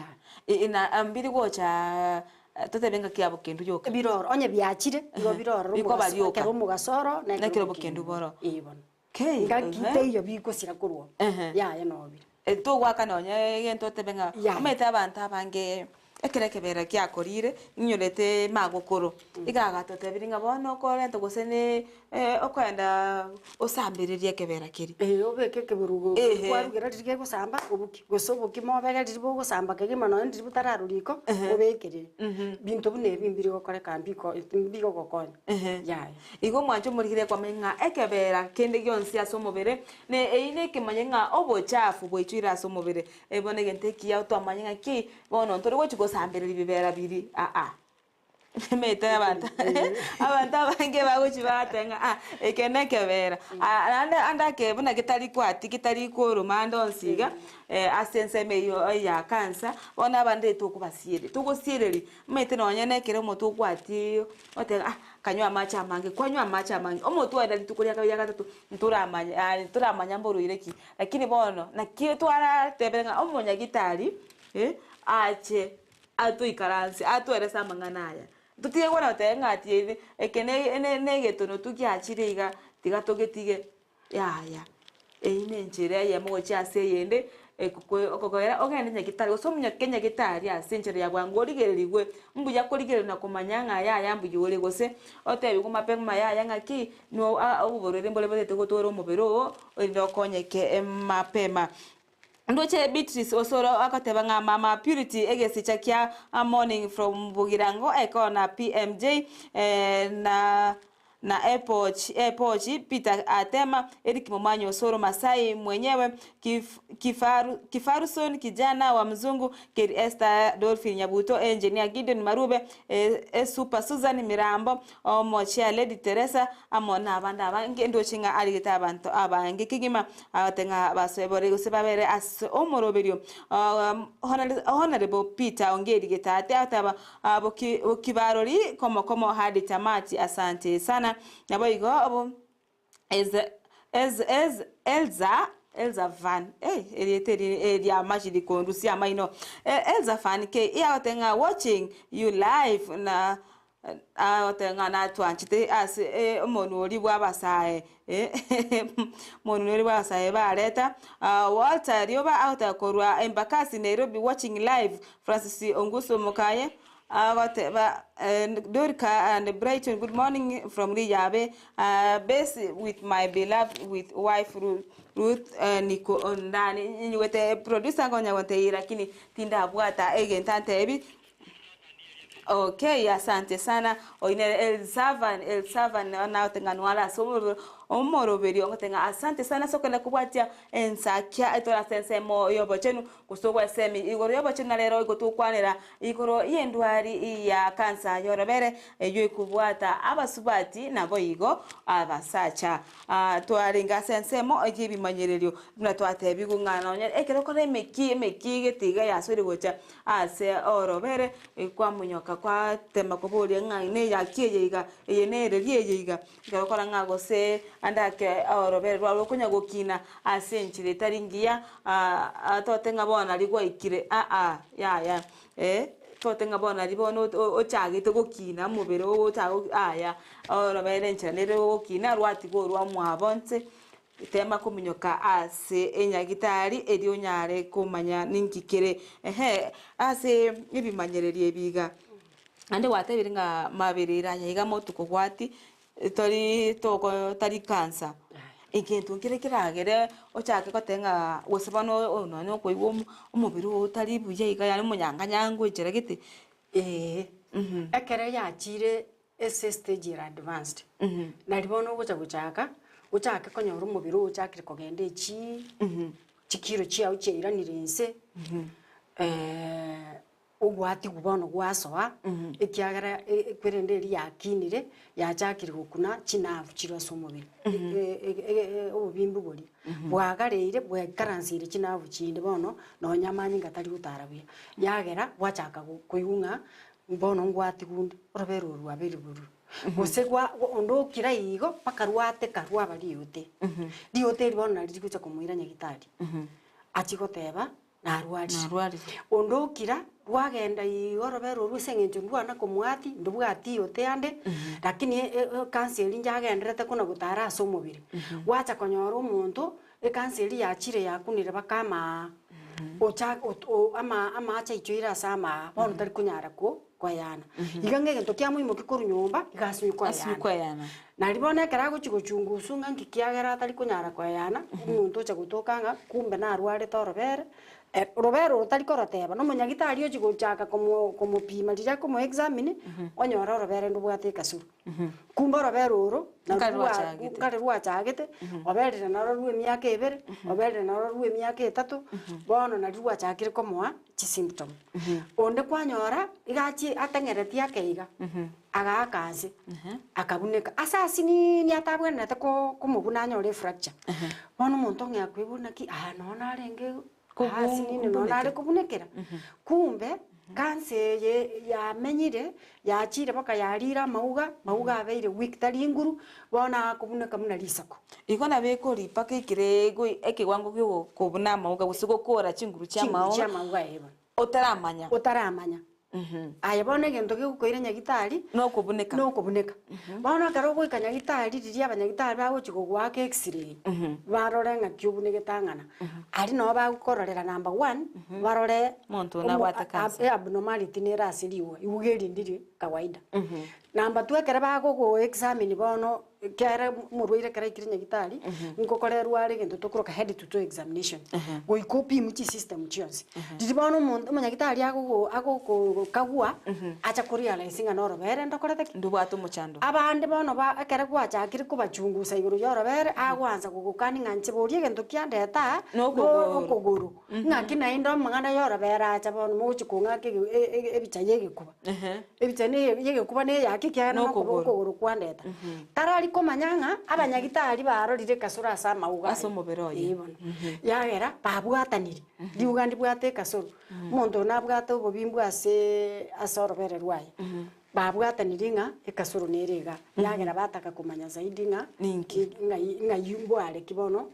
Yeah. Na mbiri gocha totebe ngaki ya bokendu yoka. Biroro, onye biachire, igo biroro Bikoba omogaso, rioka. ekero omogaso oro, na Nekero ekero bokendu bokendu boro. Ee bono. Kei, Ngaki ehe. teiyo bigosira korwa oo. Ehe. Yaya nobire. Togoaka nonye egento otebe ng'a Yaya. omanyete abanto abange ekero ekebera giakorire, inyorete magokoro, iga agatotebirie ng'a bono okorenta gose ne okoenda osambererie ekebera keria. Ee, obeke ekeburugo Ehe. kwarugera riria kegosamba obokie, gose obokima obege riria bogosamba kegima nonye riria botararwa riko, obekerere. Binto buna ebi mbiri gokoreka mbiko mbigogokonya, yaya. Igo omwancho omorigire kwamanya ng'a ekebera kende gionsi ase omobere, ne eyio nekemanye ng'a obochafu bwaichoire ase omobere. Bono egento ekiya twamanya ng'a ki, bono ntore gochia gosambereria bibera biria aa. Emete abanto abanto abange bagochia bateba ng'a ah eke nekebera. Naende ande ake buna getari kwati getari koroma ande onsi iga, ase ensemo eywo ya cancer, bono abande tokobasieria togosiereria, omanyete nonye na ekero omonto okwatie oteba ah kanywa amache amange, kwanywa amache amange, omotwe oye na rituko ria kabere ria gatato ntoramanya yaani ntoramanya mborwaire ki, lakini bono naki twaratebere ng'a omonyagitari. ache atoikaranse atoerese amang'ana aya. Totige kwana goteba ng'a ati ere eke ne ne negetono tu giachire iga tiga togetige yaya. Eyio na enchera eyemo gochia ase eyende ekokwe okogera ogende nyagetari gose omonyoke nyagetari ase enchera ya bwango origererigwe, mbuya korigereria na komanya ng'a yaya mbuya ore gose otebiwe mapema yaya ng'aki no a oborwaire mbore botagete gotwara omobere oo erinde okonyeke mapema. Ndoche Beatrice Osoro agoteba ng'a Mama Purity egesicha kia morning from Bogirango ekona PMJ na na epochi epochi Peter Atema Eric Momanyi Osoro Masai mwenyewe Kif Kifaru Kifaruson kijana wa mzungu Keri Esther Dolphin Nyabuto Engineer Gideon Marube Esuper Susan Mirambo Omochia Lady Teresa amo nabande abange ndoche ng'a arigete abanto abange kegima Agote ng'a basoebore gose babere ase omoroberio. Honourable Peter Ongeri Getate agoteba bokibarori komo komo hadi tamati asante sana. Naboigo obo Elza Elza Van erieta eri riamachiri kondusia amaino Elza Van K agote ng'a watching you live na Agoteba ng'a natwanchete ase omonwa oria bw'abasae, omonwa oria bw'abasae bareta. Walter Rioba agoteba korwa Embakasi Nairobi watching live. Francis Ongusu Omokaye agoteba Dorika and Brighton good morning from Riyabe base with my beloved with wife Ruth niko ndani. Ninyigwete producer nkonya gontebia lakini tindabwata egento antebi. Okay, asante sana. Oyo nere Elsavan, Elsavan nagote ng'a nware ase omoroberi omoroberio ogote ng'a asante sana ase okogenda kobwatia ensakia etore ase ensemo y'obochenu gose ogwesemi igoro y'obochenu na rero igo togokwanera igoro y'endwari ya cancer y'orobere eywo ekobwata abasubati naboigo abasacha. Twarenge ase ensemo y'ebimanyererio buna twatebigwe ng'a nonye ekero okore emeki emeki gete iga yasoire gocha Ase orobere kwamonyoka kwatema koboria ng'a neyaki eye iga, eye nereri eye iga, ekero okora ng'a gose ande ake orobere rwao rokonya gokina ase enchera etari ngiya tote ng'a bono nario gwaikire aa yaya eh, tote ng'a bono nario bono ochagete gokina omobere oo ochake yaya, orobere enchera nere rogokina rwatiga orwa mwabo nse. Tema kominyoka ase enyagitari erio onyare komanya ninki kere ehe ase ebimanyererio ebi iga. Naende gwatebire ng'a maberera aya iga motuko gwati tori toko tari cancer. Egento nkere keragere ochake goteba ng'a gose bono oyo nonye okoigwa omo omobere oo otari buya iga yaani omonyanganyanga enchera gete. Eeh, ekero yachire Ase estage ere advanced, nari bono ogocha gochaka, ochake konyora omobere oo ochakire kogenda echii, chikiro chiago chiairanire inse, ogwatigwa bono gwasoa, ekiagera ekwerende eria yakinire, yachakire gokuna chinavu chire ase omobere, obobimbu boria, bwagareire bwaikaranseire chinavu chinde bono, nonya amanyinga tari gotara buya, yagera gwachaka koigwa ng'a Bono ngwatigwa onde, orobere oru rwabeire bororo, gose gwa onde okira igo mpaka rwateka rwaba riote. Riote eri bono nari rigocha komoira nyagitari, achie goteba narwarire. Narwarire. Onde okira, rwagenda igo orobere oru ase eng'encho ndwana komwati, ndobwati riote ande, lakini ekansa eria njagenderete kona gotara ase omobere. Gwacha konyora omonto, ekansa eria yachire yakunire mpaka amaa. Ocha ot o ama amache aichoire ase amaa, bono tari konyara ko koeyana. Iga ng'a egento kiamoimokia korwa nyomba, iga asinywe Asinywe koeyana. koeyana. Nari bono ekero agochia gochungusu ng'a nki kiagera atari konyara koeyana, omonto ocha gotoka ng'a kumbe narwarete orobere, orobere oro tari koroteba, na omonyagitari ochia gochaka komo komopima riria akomo examine, onyora orobere ndobwate ekasuru. Kumbe orobere oro Nkare narwo rwa rwachagete. nkare rwachagete, oberire naro rwa emiaka ebere, oberire naro rwa emiaka etato, bono nario rwachakire komoa chisymptom. Onde kwanyora, iga achie ateng'eretie ake iga, agaaka nse, akabuneka, ase asinini atabwenerete ko komobuna anyore efracture. Bono omonto ong'ea koigwa naki aya noo narenge Kobu- asinini noo nare kobunekera, kumbe Cancer eye yamenyire, yachire mpaka yarire amauga, amauga abeire weak tari nguru, bono akobuneka buna risako. Igo nabo ekori mpaka ekere goi ekewango gia okobuna amauga gose gokora chinguru chia Chinguru chia amauga, amauga eh bono. Otaramanya. Otaramanya. Aye bono egento gegokoira nyagitari, Nokobuneka. nokobuneka. Bono ekero ogoika nyagitari riria abanyagitari bagochia gogoaka x-ray, barore ng'aki obunegete ang'ana, aria nabo bagokororera number one, barore Omonto oyo nabwate cancer. abnormality nere ase riuga, iuga eri ndiri kawaida. Number two ekero bagogo examine bono Ekiagera omorwaire ekero aikire nyagitari, nkokorerwa are egento tokoroka head to toe examination, goika opimwe chisystem chionsi. Riria bono omonto omonyagitari agogo agokogokagua, acha korealize ng'a norobere ndokorete ki? Ndobwate omochando. Abande bono ba ekero gwachakire kobachungusa igoro ya orobere, agoansa gogokania ng'a inche boria egento kiandeta aa, Nokogoro. nokogoro. Ng'aki naende amang'ana ya orobere acha bono mogochia kong'aka ege e- ebicha ya egekuba. Ebicha ne yegekuba ne eyaki ekiagera Nokogoro. nokogoro kwandeta. Tarari komanya ng'a abanyagitari barorire ekasoro ase amauga Ase aye. omobere oye. Ee bono. Yagera babwatanire, riuga ndibwate ekasoro, omonto oyo nabwate obobimbu aseee ase orobere rwaye. Babwatanire ng'a ekasoro nere igaa, yagera bataka komanya zaidi ng'a Ninki? ng'ai ng'ai mbware ki bono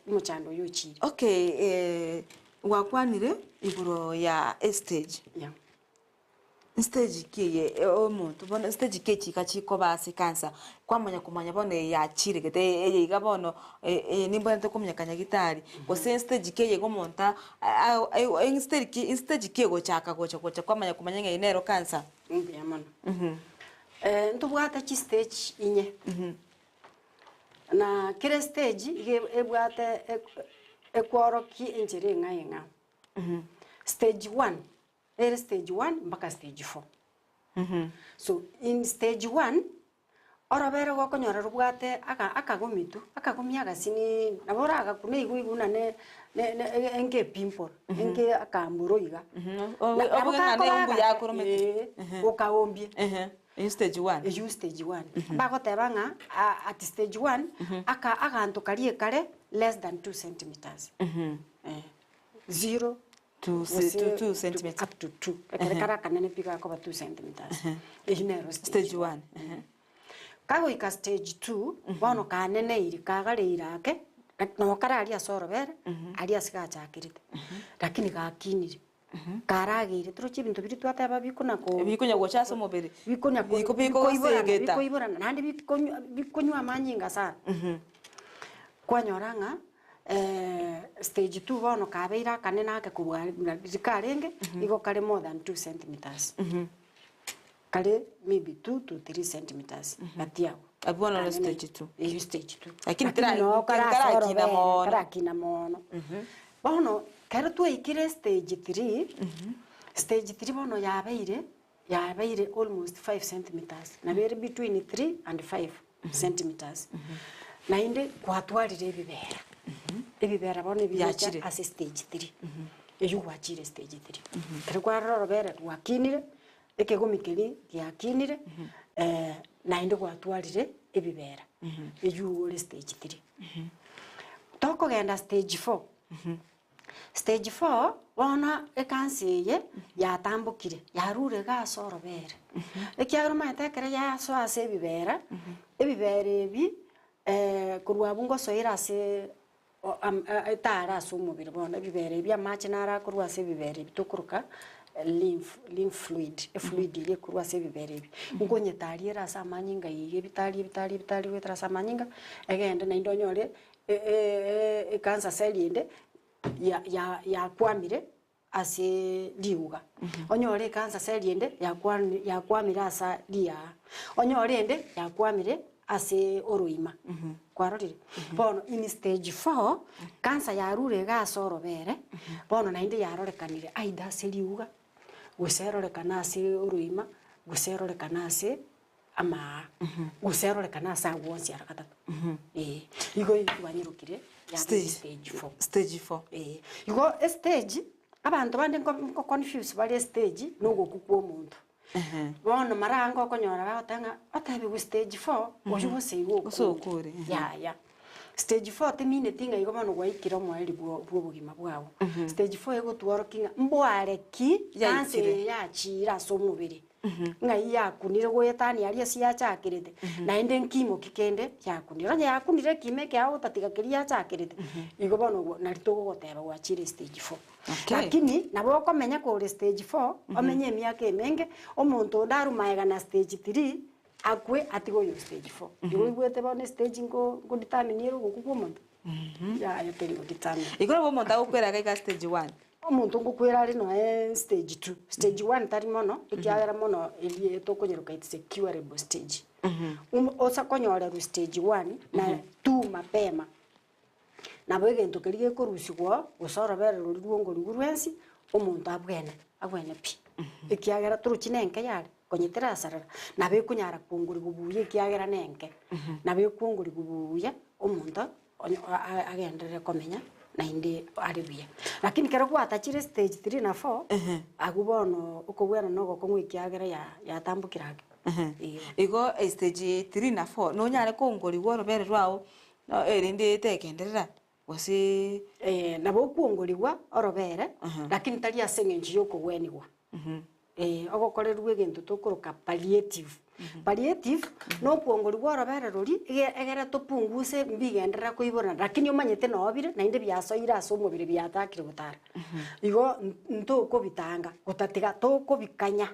omochando oyo ochire. Okay, gwakwanire igoro ya estage. Yeah. Stage ki eye omonto bono stage ki echika chikoba ase ekansa, kwamanya komanya bono eye yachire gete eye iga bono eye nimbwenerete kominyoka nyagitari, gose stage ki eye iga omonto stage ki stage ki egochaka gocha gocha kwamanya komanya ng'a eye nero kansa? Mbuya mono. Ntobwate chistage inye, na kera estage iga ebwate ekworokia enchera eng'ao eng'ao. Stage one. Ere stage one mpaka stage four. So in stage one, orobere gokonyora robwate aka akagomi tu, akagomi agasiniini, nabo oragakune igo igo buna ne ne ne enga epimple, enga akamboro iga. Obe Nabo obe ng'a kakoba neumbu agake, yakoromete. eeh, okaombia. Ehe, eywo stage one. Eywo stage one. Bagoteba ng'a at stage one, aka aganto karia ekare less than two centimeters. Eh, zero Gose 2 centimeter. up to 2 ekere kare akanene pi gakoba 2 centimeters eyio nero Stage stage 1. Kagoika stage 2 bono kaneneiri kagareire ake nabo kare aria ase orobere aria ase gachakerete lakini gakinire karageire torochi ebinto biria twateba bikona ko Bikonya gocha ase omobere. bikonya ko Biko bikoiborana bikogosegeta. bikoiborana naende bikonywa bikonywa amanyinga sana kwanyora ng'a Stage two bono kabeire akanene ake kobua buna riria karenge, igo kare more than two centimeters. Kare maybe two to three centimeters gati abwo. Abwo bono noro Kanene. stage two. Eywo stage two. Lakini tera- noo kare ase karakina orobere, mono. karakina mono. Bono, kero twaikire stage three, stage three bono yabeire, yabeire almost five centimeters, nabo ere between three and five centimeters. Naende kwatwarire ebibera, ebibera bono ebigocha Biachire. ase stage three, eywo gwachire stage three. Ekero kwarora orobere rwakinire, ekegomi keria giakinire, naende gwatwarire ebibera, eywo ore stage three. Tokogenda stage four, Stage four, bono ekansa eye yatambokire, yarure iga ase orobere. Ekiagera omanyete ekero yasoa ase ebibera, ebibera ebi korwa abwo ngosoire ase etare ase omobere bono, ebibera ebi amache naro akorwa ase ebibera ebi tokoroka lymph lymph fluid, efluid eria ekorwa ase ebibera ebi. Nkonyetaria ere ase amanyinga iga ebitari ebitari ebitari goetera ase amanyinga, egende naende onyore Ekansa cell ende yakwamire ase riuga, onyore ekansa cell ende yakwamire ase riaa, onyore ende yakwamire ase oroima, kwarorire? Bono in stage four, cancer yarure iga ase orobere, bono naende yarorekanire either ase riuga, gose erorekane ase oroima, gose erorekane ase amaa, gose erorekane ase agwo onsi ara gatato. Ee, igo twanyerokire yabeire Stage. stage four. Stage four. Ee, igo estage, abanto bande nko nko confuse bare estage na ogokwa kwa omonto. Bono mara ange okonyora bagoteba ng'a otebiwe stage four, oywo gose igo Gose okure. okure, ehe. Yaya. Stage four temineti ng'a igo bono gwaikire omoerio bwo bwa obogima bwago. Stage four egotworokia ng'a mbware ki, cancer Yaikire. eye yachiire ase omobere. Ng'ai yakunire goetania aria ase yachakerete, naende nkimo ki kende yakunire. Onye yakunire ekimo ekeao otatiga keria yachakerete, igo bono ogo nari togogoteba gwachire stage four. Okay. Lakini nabo okomenya kore stage four, omenye emiaka emenge, omonto onde arwe maega na stage three, akwe atige oyo stage four. Igo oigwete bono estage nko nkodetermine ere ogokwa kwa omonto? Yaya teri godetermine. Igo nabo omonto agokwera iga iga stage one. Omonto ngokwera are noe stage two, stage one tari mono, ekiagera mono eria tokonyeroka it's a curable stage. Osa konyorerwa stage one na two mapema, nabo egento keria gekorusigwa oo, gose orobere roria rwongoriwu rwensi, omonto abwene, abwene pi. Ekiagera torochi na enke yare, konya terasarara, nabo ekonyara kwongorigwa buya ekiagera na enke, nabo ekwongorigwa buya, omonto onye agenderere komenya naende are buya. Lakini ekero gwatachire stage three na four, agwo bono okobwena na ogokong'u ekiagera ya yatambokire ake. Eeh. Igo estage three na four nonyare kongorigwa orobere rwao erinde tegenderera gose. Eeh nabo okwongorigwa orobere, lakini tari ase eng'encho ya okogwenigwa. Ee, ogokorerwa egento tokoroka palliative. Palliative, na okwongorigwa orobere roria, ege egere topunguse mbigenderera koiborana, lakini omanyete noo bire, naende biasoire ase omobere biatakire gotara. Igo ntokobitanga, gotatiga tokobikanya,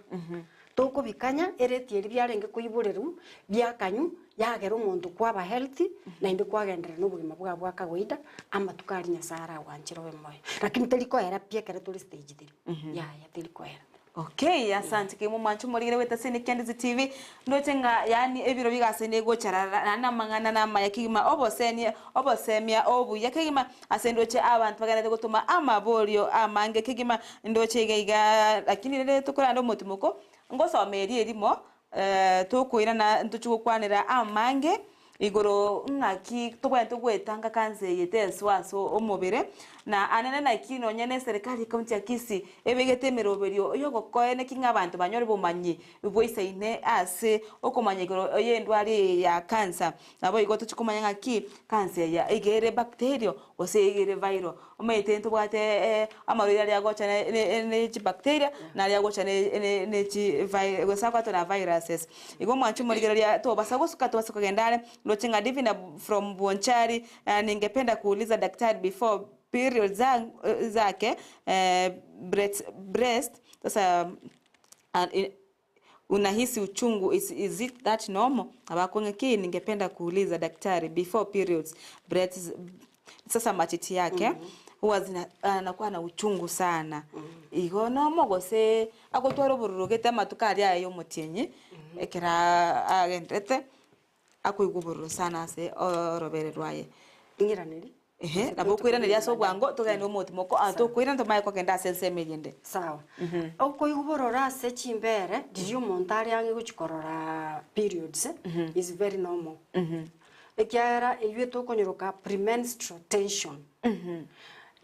tokobikanya ereti eria biarenge koiborerwa, biakanywa, yagera omonto kwaba healthy, naende kwagenderera na obogima bwao bwa kawaida, amatuko aria Nyasaye aragwanchere obe moyo. Lakini teri koera pi ekero tore stage three. Yaya teri koera. Okay, asante kegima omwancho omorigere goeta ase Nekiandizi TV, ndoche ng'a yaani ebiro bigase negocha rara naende amang'ana namaya kegima obosenie obosemia obuya kegima ase ndoche abanto bagenderete gotoma amaborio amange kegima ndoche iga iga lakini rende tokorande omotimoko ngosoma erio erimo tokoirana ntochie gokwanera amange Igoro ng'aki tobwenerete goetanga kansa eye tesoa ase omobere, na anene naki nonya ne eserekari ekaunti ya Kisii ebegete emeroberio yogokoeneki ng'a abanto banyore obomanyi bwaisaine ase okomanya igoro y'endwari eye ya kansa. Naboigo tochia komanya ng'aki kansa eye iga ere bacterial gose iga ere viral. Omanyete ntobwate amarwaire aria agocha ne chibacteria na aria agocha ne chi gose agoetwa na viruses. Igo omwancho omorigereria tobasa gosuka tobasa kogenda are, ndoche ng'a Divina from Bonchari ningependa kuuliza daktari before period zake breast sasa Unahisi uchungu is is it that normal? Abakong'e ki ningependa kuuliza daktari before periods breasts sasa matiti yake huwa zina anakuwa na uchungu sana igo normal gose agotwara obororo gete amatuko aria aye ya omotienyi ekero agenderete akoigwa obororo sana ase orobere rwaye. Ing'iraneri. Ehe, nabo okoiraneria ase obwango, togende omotimoko, ah, tokoirana tomanye kogenda ase ensemo eria ende. Sawa. Okoigwa bororo ase chimbere, riria omonto are ang'e gochia korora periods, is very normal. Ekiagera eywo etokonyoroka premenstrual tension.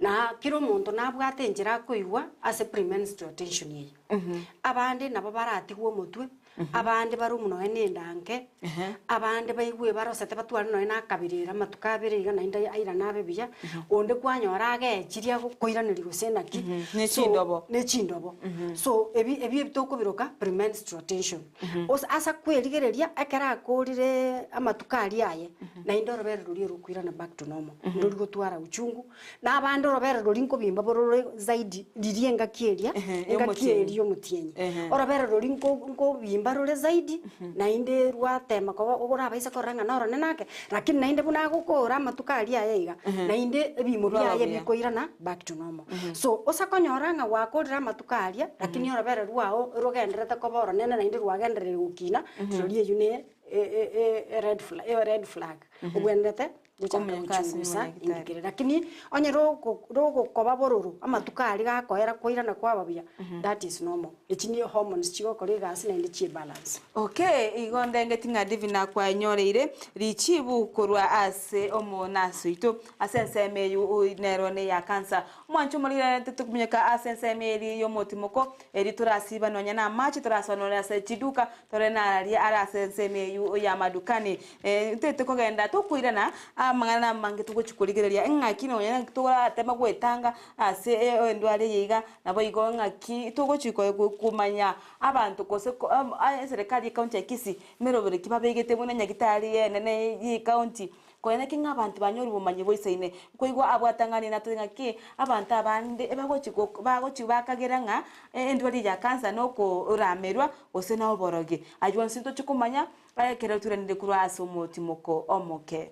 Na kera omonto nabwate enchera akoigwa ase premenstrual tension eye. Abande nabo baratigwe omotwe, Abande barumwe nonya na endanke, abande baigwe barosete batware nonya na akabirira amatuko abere iga naende airane abe buya, onde kwanyora agechirie agokoiraneria gose naki, Ne so chindobo. ne chindobo. So ebi ebi ebitokobiroka premenstrual tension. Ose ase akwerigereria ekero akorire amatuko aria aye, naende orobere roria rokoirana back to normal, ndori gotwara uchungu, Na abande orobere roria nkobimba borore zaidi riria engaki eria, Ehe, engaki y'omotienyi. eria y'omotienyi. Ehe. Orobere roria nko- nkobimba rore zaidi, naende rwatema koba orabaise korora ng'a noronene ake, lakini naende buna agokora amatuko aria aye iga, naende ebimo Rwaba biaye buya. bikoirana back to normal. So, osa konyora ng'a gwakorire amatuko aria, lakini orobere rwao rogendererete koba oronene naende rwagenderire gokina, rirorio eywo ne e- e- e- ered flag ered flag, obwenerete Gochaka Kominyoka ase gochungusa omonyagitari. indikire. Lakini onye roko rogokoba bororo amatuko aria gakoera koirana kwaba buya, that is normal. Echi ni hormones chigokora egasi naende chie balance. Okay, igo ndengeti ng'a Divina kwanyoreire richibu korwa ase omonasi oito ase ensemo eywo nero neya cancer. Omwancho omorire tokominyoka ase ensemo eria yomotimoko eri torasiba nonya na amache torasoa nonya ase chiduka Tore nararia are ase ensemo eyio y'amadukani, ntete kogenda tokoirana. Amang'ana namange togochia korigereria ng'aki nonya naki torateme goetanga ase endwari eye iga, naboigo ng'aki togochia komanya abanto gose eserekari ye county ya Kisii meroberi ki babegete buna nyagitari enene ye county Konya naki ng'a abanto banyore obomanyi boisaine, nkoigwa abwatang'ani natore ng'aki abanto abande ebagochi bagochi bakagera ng'a endwari ya cancer nokoramerwa gose na oborogi. Aywo onsi ntochie komanya ekero toiranire korwa ase omotimoko omoke.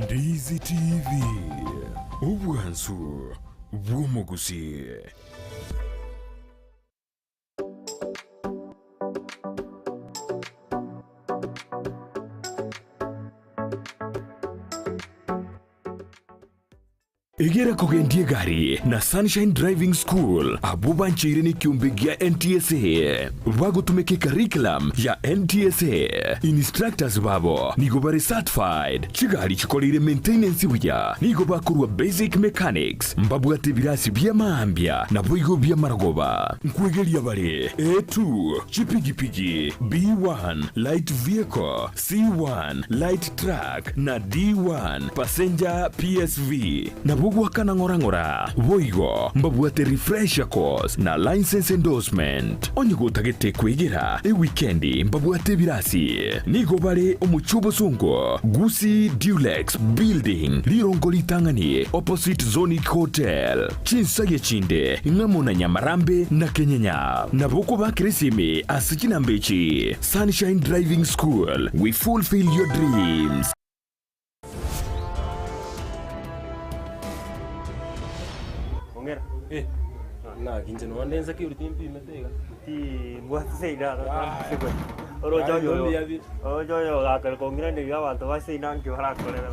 Ndizi TV, obwansu bw'omogusii. Egera kogendia egari na Sunshine Driving School abwo bancheire nekiombe gia NTSA bagotumeka ecurriculum ya NTSA. Instructors babo nigo bare certified, chigari chikoreire maintenance buya, nigo bakorwa basic mechanics, mbabwate ebirasi bia maambia naboigo bi'amarogoba. Nkwegeria bare A2, chipigipigi, B1, light vehicle, C1, light truck, na D1, passenger PSV. Nabwo goakana ng'ora ng'ora. Boigo mbabwate refresher course na licence endorsement. Onye gotagete kwegera ewikendi mbabwate ebirasi. Nigo bare omochie obosongo, Gusii Dulux Building, rirongo ritang'ani opposite Zonic Hotel. Chinsagia chinde ng'amo na Nyamarambe na Kenyenya. Nabo okobakera esimi ase chinamba echi, Sunshine Driving School, we fulfill your dreams. Ong'era, eh, naki inche nonya nde insecurity mpimete iga. Timbwati seino aro oroche Yaani oyo mbuya bi. oroche oyo ogakora kong'iraneria abanto ba seino nki barakorere.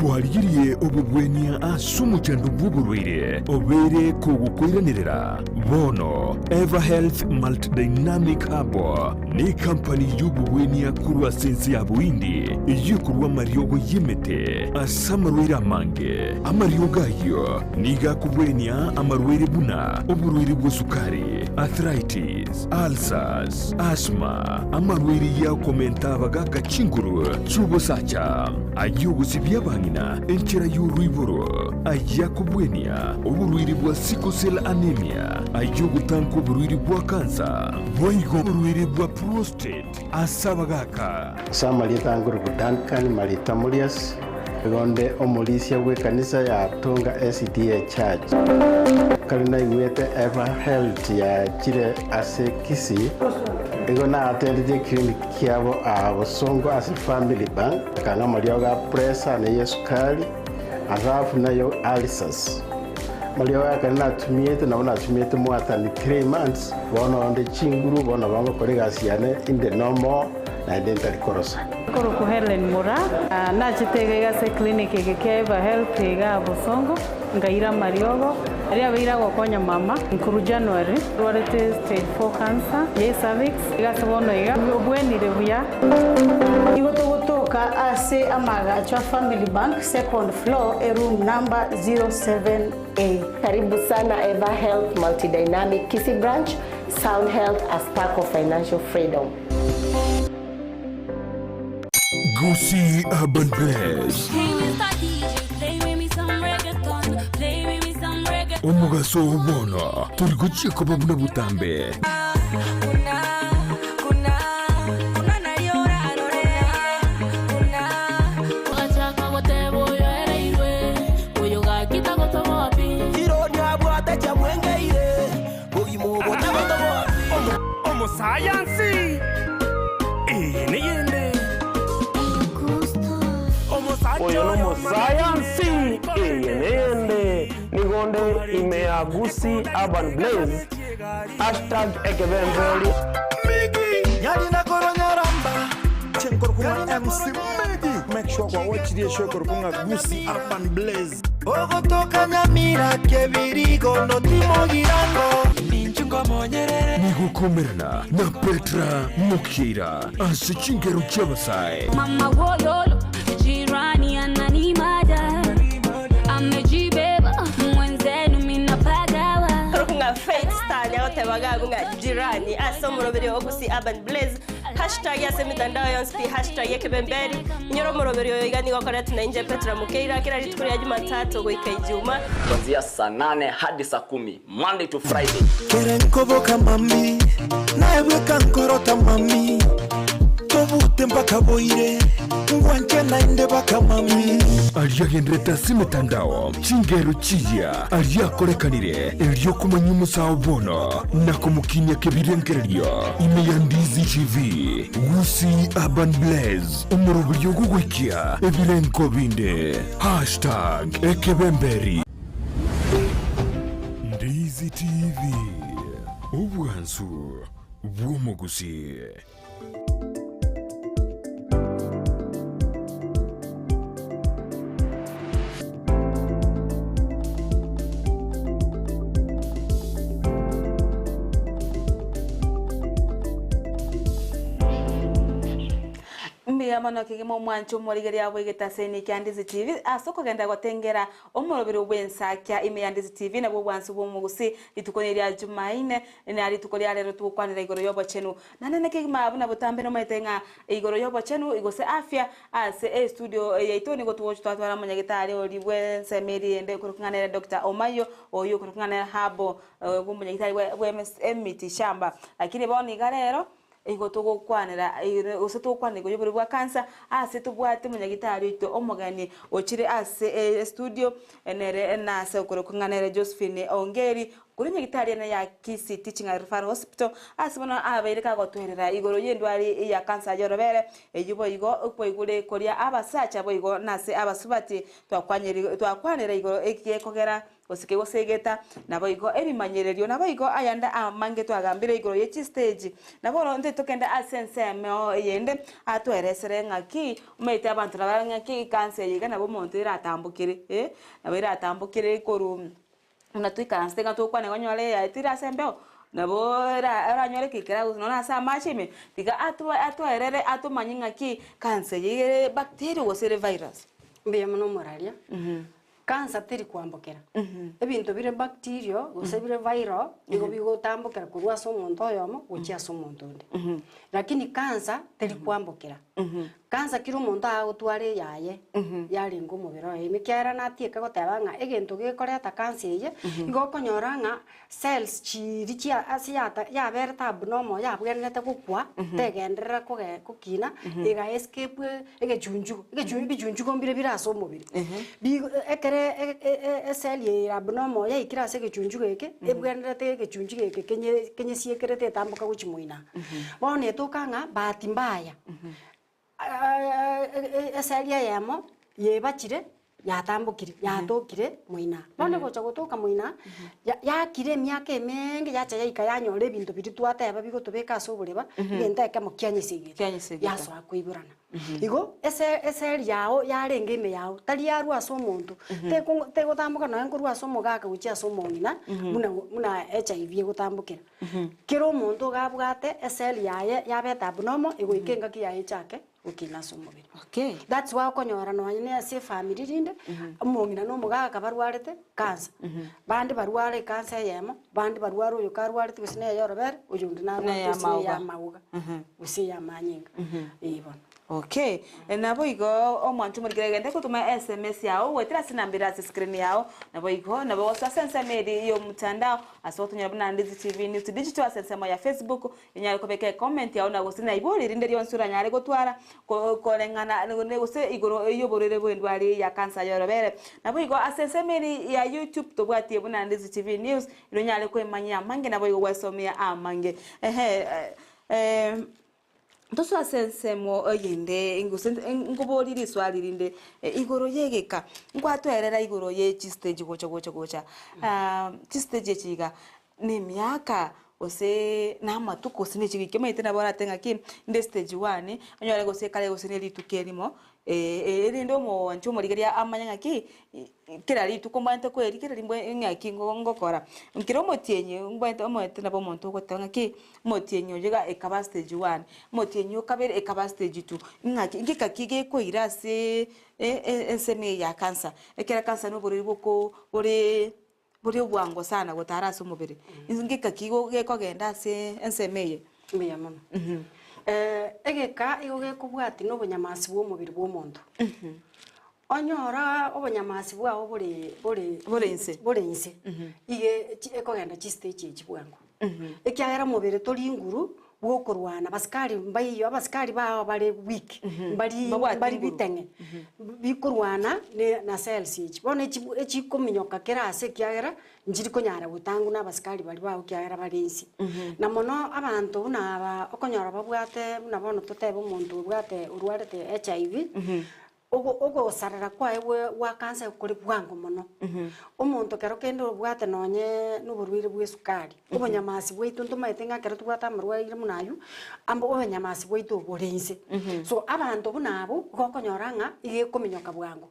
Kwarigirie obobwenia ase omochando bw'oborwaire obeire kogokoiranerera? Bono Everhealth Multidynamic Herbal nekampani y'obobwenia korwa ase ense ya Bohindi eyio ekorwa amariogo y'emete ase amarwaire amange. Amariogo ayio nigo akobwenia amarwaire buna oborwaire bw'esukari, arthritis, ulcers, asthma, amarwaire y'okomenta abagaaka chinguru chi'obosacha, ay'ogosibia abang'ina enchera y'oroiboro, ay'akobwenia oborwaire bwa sickle cell anemia, ay'ogotanka oborwaire bwa kansa, boigo oborwaire bwa prostate ase abagaaka. Ase amarieta a Ngurubu Duncan Marita Murias, nigo nde omorisia bw'ekanisa ya Tonga SDA Church. Kare naigwete Eva Health yachire ase Kisii, nigo naatendetie eclinic kiabo aa Bosongo ase Family Bank, akang'a amariogo a pressure na eyesukari, alafu nayo ulcers. Amariogo aya kare natumiete nabo natumiete more than 3 months, bono onde chinguru, bono bagokora egasi yane inde normal, naende ntari korosa. Korokwa Hellen Mura, nachete iga iga ase eclinic eke kia Eva Health iga Bosongo, nkaira amariogo, aria abeire agokonya mama korwa January, arwarete stage 4 cancer ya cervix, iga ase bono iga obwenire buya. Nigo togotoka ase amagacho a Family Bank, second floor, eroom number 07A. Karibu sana Eva Health Multidynamic Kisii Branch, Sound Health, a spark of financial freedom. Gusii Urban Bless. Hey, Mr. DJ, play with me some reggaeton. Play with me some reggaeton. Omogaso oo bono tori gochia koba buna botambe. Omosayansi! Eye neyende. Oyo nomosayansi, eye neyende nigo nde ime ya Gusii Urban Blaze, hashtag ekebemberi. Chenkorokwa MC Miggy. Make sure kwa watch show ekorokwa ng'a Gusii Urban Blaze. Ogotoka Nyamira kebirigo notimogirango Ninchu ngomonyerere Nigokomerana na Petra Mokeira ase chingero chi'abasae. Mama wololo, jirani ananimada, amejibeba mwenzenu minapagawa. Korokwa ng'a Faith Star niagoteba iga ng'a jirani ase omoroberio o Gusii Urban Blaze Hashtag ase emitandao yonsi pi hashtag ekebemberi. Inyora omoroberio oyo iga nigo okoretwa nainche Petra Mukeira kera rituko ria Jumatatu goika Ijuma. Kuanzia saa nane hadi saa kumi Monday to Friday. Kere nkoboka mami, naye bweka nkorota mami, tobute mpaka boire, ngwanche naende baka mami. Aria agenderete ase emetandao, chingero chiya aria akorekanire, erio komanya omosao bono na komokinia kebirengererio ime ya Ndizi TV, Gusii Urban Blaze, omoroberio ogogoikia ebirengo binde. Hashtag ekebemberi. Ndizi TV, obwansu bw'omogusii. Mbuya mono kegima omwancho omorigereria bw'egetaseni kia Ndizi TV ase okogenda gotengera omorobero bw'ensakia ime ya Ndizi TV nabwo obwansu bw'omogusii rituko neria Jumaine na rituko ria rero togokwanera igoro y'obochenu Naende nekegima buna botambe nomaete ng'a igoro y'obochenu gose afya ase estudio yaito nigo togocha twatwara omonyagetari oria bw'ensemo eria ende okorokwa ng'a nere Doctor Omayio oyio okorokwa ng'a nere Herbal bw'omonyagitari bwe emiti shamba. Lakini bono iga rero igo togokwanera gose togokwanera igoro y'oborwaire bwa cancer ase tobwate omonyagitari oito omogeni ochire ase estudio nere nase okorokwa ng'a nere Josephine Ongeri Korwa nyagitari ene ya Kisii Teaching and Referral Hospital ase bono abeire kagotwerera igoro y'endwari ya kansa y'orobere, eyio boigo kwaigure koria abasacha boigo nase abasubati twakwanera igoro ekegekogera gose kegosegeta naboigo ebimanyererio naboigo ayande amange twagambire igoro ye chistage. Nabono intwe tokende ase ensemo eyende atweresere ng'aki omanyete abanto nabare ng'aki kansa eye iga nabo omonto eratambokere eh, nabo eratambokere korwa. Buna toikaransete iga togokwana igo onyore yaetire ase embeo, nabo era oranyore kekera gose nonye ase amache ime, tiga atwe atwerere atomanye ng'aki cancer eye ere bacteria gose ere virus. Mbuya mono omoraria, cancer teri kwambokera, ebinto bire bacterial gose bire viral nigo bigotambokera korwa ase omonto oyomo gochia ase omonto onde. Lakini cancer teri kwambokera. Kansa kera omonto agotwara eyaye yarenge omobere oye ime, ekiagera natieke goteba ng'a egento gekoreta kansa eye, igo okonyora ng'a cells chiria chia ase yata yaberete abnormal yabwenerete gokwa, tegenderera koge gokina, ega escape egechunchugo, egechu ebichunchugo mbire bire ase omobere, bigo ekere e- e- ecell eye ere abnormal yaikire ase egechunchugo eke, ebwenerete egechunchugo eke kenye kenyesiekerete etamboka gochia moino aa. Bono etoka ng'a bahati mbaya. Eseri eyemo yebachire yatambokire yatokire moina. Bono egocha gotoka moina, yakire emiaka emeenge yacha yaika yanyora ebinto biria twateba bigotobeka ase oboreba, egento ekemo kianyesegete, yasoa koiborana. Igo ese eseri yao yarenge ime yao, tari yarwa ase omonto, teko tegotamboka nonye nkorwa ase omogaka gochia ase omong'ina, buna buna HIV egotambokera. Kera omonto iga abwate ecell yaye yabete abnormal egoika engaki yaye echake gokina ase omobere. Okay. That's why okonyora nonye na ase efamiri rinde, omong'ina na omogaka barwarete cancer. Bande barware ecancer eyemo, bande barware oyo karwarete gose neye orobere, oyonde narwarete gose neye amauga, gose eye amanyinga, eh bono. Okay, naboigo omwancho omorikire genda gotoma sms yao goetera ase enamba ere ase escreen yao, naboigo nabo gosoa ase ensemo eria ya omotandao ase gotonyora buna Ndizi TV News Digital ase ensemo ya Facebook, onyare kobeka ecomment yao na gose naibori rinde rionsi oranyare gotwara ko koreng'ana gose igoro yoborwaire bw'endwari ya cancer yorobere. Naboigo ase ensemo eria ya YouTube tobwatie buna Ndizi TV News ere onyare koemanyia amange naboigo gwesomia amange. Ehe. Tosoe ase ensemo eyende gose nkoborie riswali rinde igoro y'egeka, nkwatoerera igoro ye chistage gocha gocha gocha, chistage echi iga, na emiaka gose na amatuko gose na echiwiki omanyete nabo orate ng'aki inde stage one, onyore gose ekare gose na erituko erimo, erinde omowanchi omorigereria amanye ng'aki kera rituko mbwenerete koerigereria mbwe ng'aki ngokora. Kera omotienyi mbwenerete omanyete nabo omonto ogoteba ng'aki, omotienyi oyo iga ekaba stage one, omotienyi o kabere ekaba stage two, ng'aki ngeka ki gekoira aseee ensemo eye ya cancer, ekero cancer na oborwaire boko boreee bore obwango sana gotara ase omobere, ngeka ki gekogenda ase ensemo eye? Mbuya mono. Egeka igo gekobwatia na obonyamasi bwa omobere bwa omonto. Onyora obonyamasi bwao bore bore Bore inse. bore inse, iga chi ekogenda chistage echi bwango. Ekiagera omobere tori nguru bwa okorwana, abasikari mbaiyo, abasikari bao bare weak, mbari Mbabwati mbari nguru. biteng'e, bikorwana ne na cells echi. Bono echi echikominyoka kera ase ekiagera, nchiri konyara gotangwa na abasikari baria bao ekiagera bare inse. Na mono abanto buna aba okonyora babwate buna bono totebe omonto obwate orwarete HIV, Ogo ogosarera kwaye gwe gwa cancer kore bwango mono. Omonto kero kende obwate nonye na oborwaire bwa esukari, obonyamasi bwaito ntomaete ng'a ekero tobwate amarwaire buna aywo, amo obonyamasi bwaito bore inse. So abanto buna abwo, igo okonyora ng'a iga ekominyoka bwango.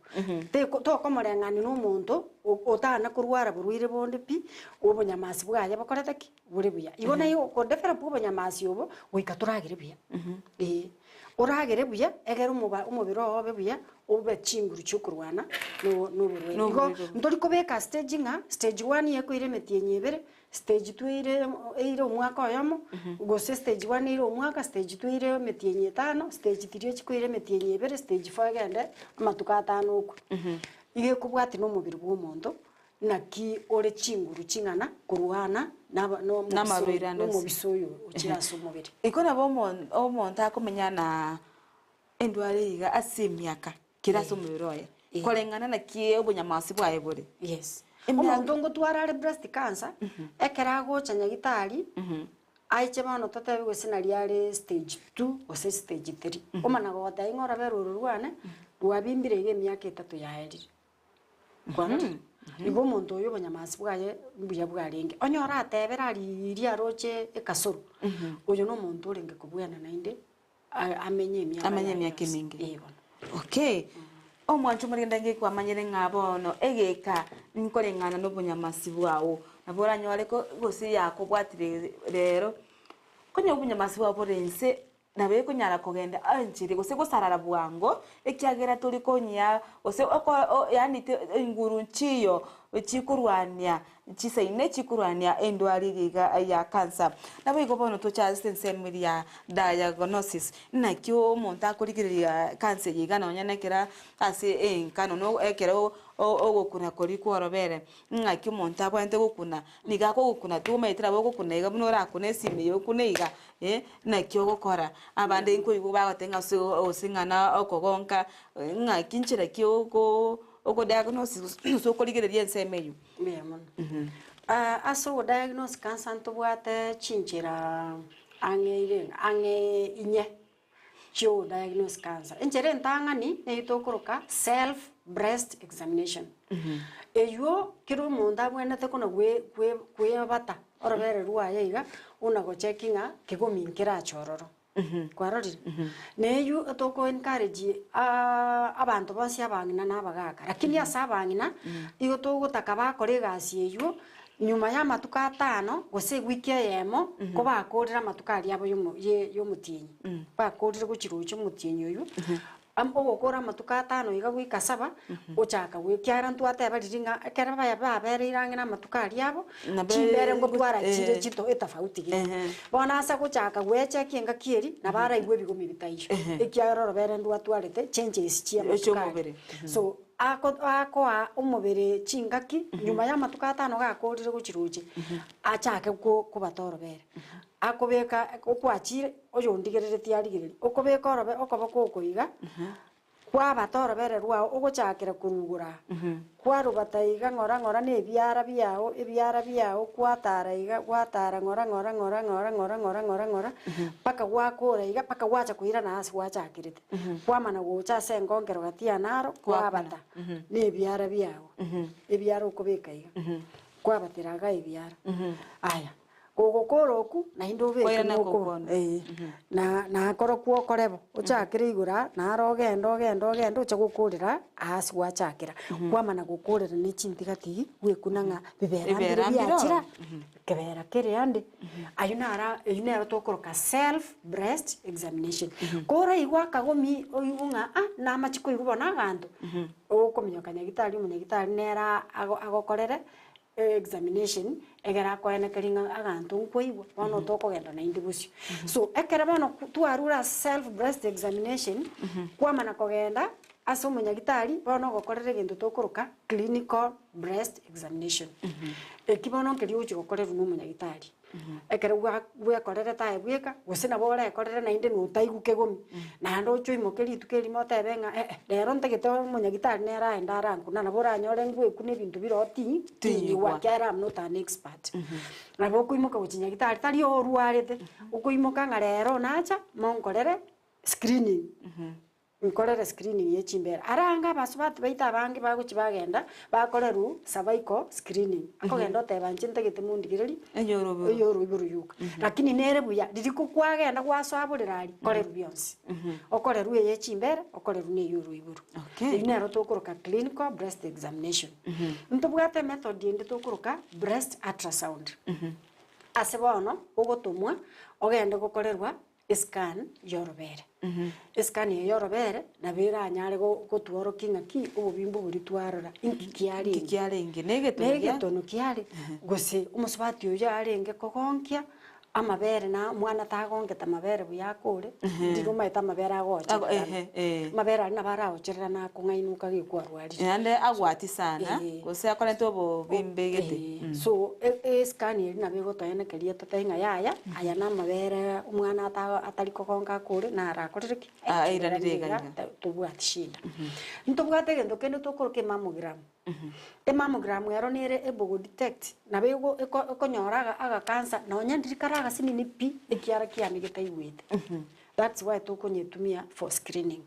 Teko tokomoreng'ania na omonto o otana korwara borwaire bonde pi, obonyamasi bwaye bokorete ki? Bore buya. Igo naye okodevelop obonyamasi obo, goika toragere buya, eh. Oragere buya, egere omoba omobere oo obe buya, obe chinguru chi'okorwana no noborwaire. Igo Noborwaire. ntori kobeka stage ng'a stage one ekoira emetienyi ebere, stage two eire eire omwaka oyomo, gose stage one eire omwaka, stage two eire emetienyi etano, stage three echi koira emetienyi ebere, stage four egende amatuko atano okwe. Igo ekobwatia na omobere bwa omonto, Naki ore chinguru ching'ana korwana Namarwaire ande onsi. nomobisa oyo ochire ase omobere. Iko nabo omonto akomenya na endwara eye iga ase emiaka kere ase omobere oye, koreng'ana naki obonyamasi bwaye bore. Yes. Omonto ngotwara are breast cancer, ekero agocha nyagitari, aiche bono totebe gose nari are stage two gose stage three, omana gogotebia ng'a orobere oro rwane rwabimbire iga emiaka etato yaerire. Kwarorire? Igo omonto oyo obonyamasi bwaye mbuya bwarenge. Onye oratebere ariiria aroche ekasoro, oyo na omonto orenge kobwena naende a- amenye emiaka Amenye yaye emiaka yonsi. eminge. Eh bono. Okay, omwancho omorende nge kwamanyire ng'a bono egeka nkoreng'ana na obonyamasi bwao, nabo oranyore ko gose yakobwatire rero, konya obonyamasi bwao bore inse. Nabo ekonyara kogenda enchera gose gosarara bwango, ekiagera tori konyia gose oko o yaani te enguru nchiyo chikorwania chisaine chikorwania endwari eye iga ya cancer. Naboigo bono toche ase ensemo eria ya diagnosis, naki omonto akorigereria cancer eye iga nonya na ekera ase enka nonya ekero ogokuna koria kworobere. Ng'aki omonto abwenerete gokuna, nigo akogokuna tu omanyete nabo ogokuna iga buna orakune esimi eye okune iga eh, naki ogokora. Abande nkoigwa bagoteba ng'a ase gose ng'a na okogonka, ng'aki nchera ki oko okodiagnose gose okorigereria ensemo eywo. Mbuya mono. Ase ogodiagnose cancer ntobwate chinchera ang'e ire ang'e inye. Chi'ogodiagnose cancer. Enchera entang'ani neyio tokoroka self breast examination. Eywo kera omonto abwenerete kona gwe gwe kwebata orobere rwaye iga buna gocheki ng'a kegomi nkerache ororo. Kwarorire? Na eywo etoko encourage abanto bonsi abang'ina na abagaka lakini ase abang'ina igo togotaka bakore egasi eywo Nyuma y'amatuko atano, gose ewiki eyemo, kobakoorire amatuko aria abo y'omo- ye- y'omotienyi, bakoorire gochia roche omotienyi oywo, am- ogokoora amatuko atano iga goika saba, ochaka gwe ekiagera ntwateba riria ng'a ekero baya babereire ang'e na amatuko aria abo, Nabe chimbere ngotwara chire eh. chito etofauti gete. Ehe. Bono ase gochaka gwechekia engaki eria, nabo araigwe ebigomi bitaiyo, ekiagera orobere ndwatwarete changes chia amatuko aria. Echi'omobere. So, Ako akoa omobere chingaki, nyuma y'amatuko atano gakoorire gochia roche, achake ko kobata orobere. Akobeka okwachire, oyondigereretie arigererie, okobeka orobe okoboko oko iga, Kwabata orobere rwao ogochakera korwa igoro aa, kwarobata iga ng'ora ng'ora na ebiara biao, ebiara biao, kwatara iga, gwatara ng'ora ng'ora ng'ora ng'ora ng'ora ng'ora ng'ora ng'ora, mpaka gwakora iga, mpaka gwacha koirana ase gwachakerete. Kwamana gocha ase engonkero gati ya naro, kwabata na ebiara biao, ebiara okobeka iga, kwabatera iga ebiara. Aya, Kogokora oku, naende obeke Koirana noko kokondo. eh, na nakorokwo okore bo, ochakere igoro aa, naro ogende ogende ogende oche gokorera aase gwachakera. Kwamana gokorera ne chintigati bwekuna ng'a bibera mbire Bibera mbire biachira, ororo. kebera kere ande. Aywo nara eywo nero tokoroka self breast examination. Koraigwe akagomi oigwe ng'a ah, namache koigwa bono abanto, okominyoka nyagetari omonyagitari nere ago agokorere. Examination, egere akoenekeria ng'a aganto nkwaigwa, bono tokogenda naende bosio. So, ekero bono twarure ase self breast examination, kwamana kogenda ase omonyagitari, bono ogokorera egento tokoroka clinical breast examination. Eki bono nkeria ogochia gokorerwa na omonyagitari. Ekero gwa gwekorerete aye bweka, gose nabo orekorere naende na otaigwa kegomi, naende oche oimoke rituko erimo otebe ng'a eh eh, rero ntagete omonyagitari nere aende arankune, nabo oranyore ngwekune ebinto bire oo ti tinyigwa ekiagera am not an expert. Nabo okoimoka gochia nyagitari tari orwarete, okoimoka ng'a rero nacha, monkorere screening. Nkorere screening ye chimbera. Ara ange abasubati baito abange bagochia bagenda, bakorerwa cervical screening. Akogenda oteba inche ntagete mondigererie, ey'oroiboro yoka. Lakini nere buya, riria ko kwagenda gwasoa borere aria, korerwa bionsi. Okorerwa eye chimbere, okorerwa na ey'oroiboro. Eyio nero tokoroka clinical breast examination. Ntobwate emethod ende tokoroka breast ultrasound. Ase bono, ogotomwa, ogende gokorerwa Escan y'orobere. Escan eye y'orobere nabo eranyare gotworokia ng'aki obobimbu boria twarora inki kiarenge. Inki kiarenge, na egetono Na egetono kiare, gose omosubati oyio arenge kogonkia amabere na omwana tagongete amabere buya akore, ndiri omanyete amabere agochererana. Amabere aria nabo aragochererana akong'ainuka gekwarwarire. Naende agwati sana, gose akorente obobimbe gete. So escan eria nabo egotoenekeria totebe ng'a yaya, aya namabere omwana atari kogonka akore narakorere ki? Airanire iga iga. Tobwati shida. Ntobwate egento kende tokoroka emammogram. Emammogram ero nere able go detect nabo ekonyora agacancer nonya ndiri kare agasinini pi ekiara kiane getaigwete. That's why tokonyetumia for screening.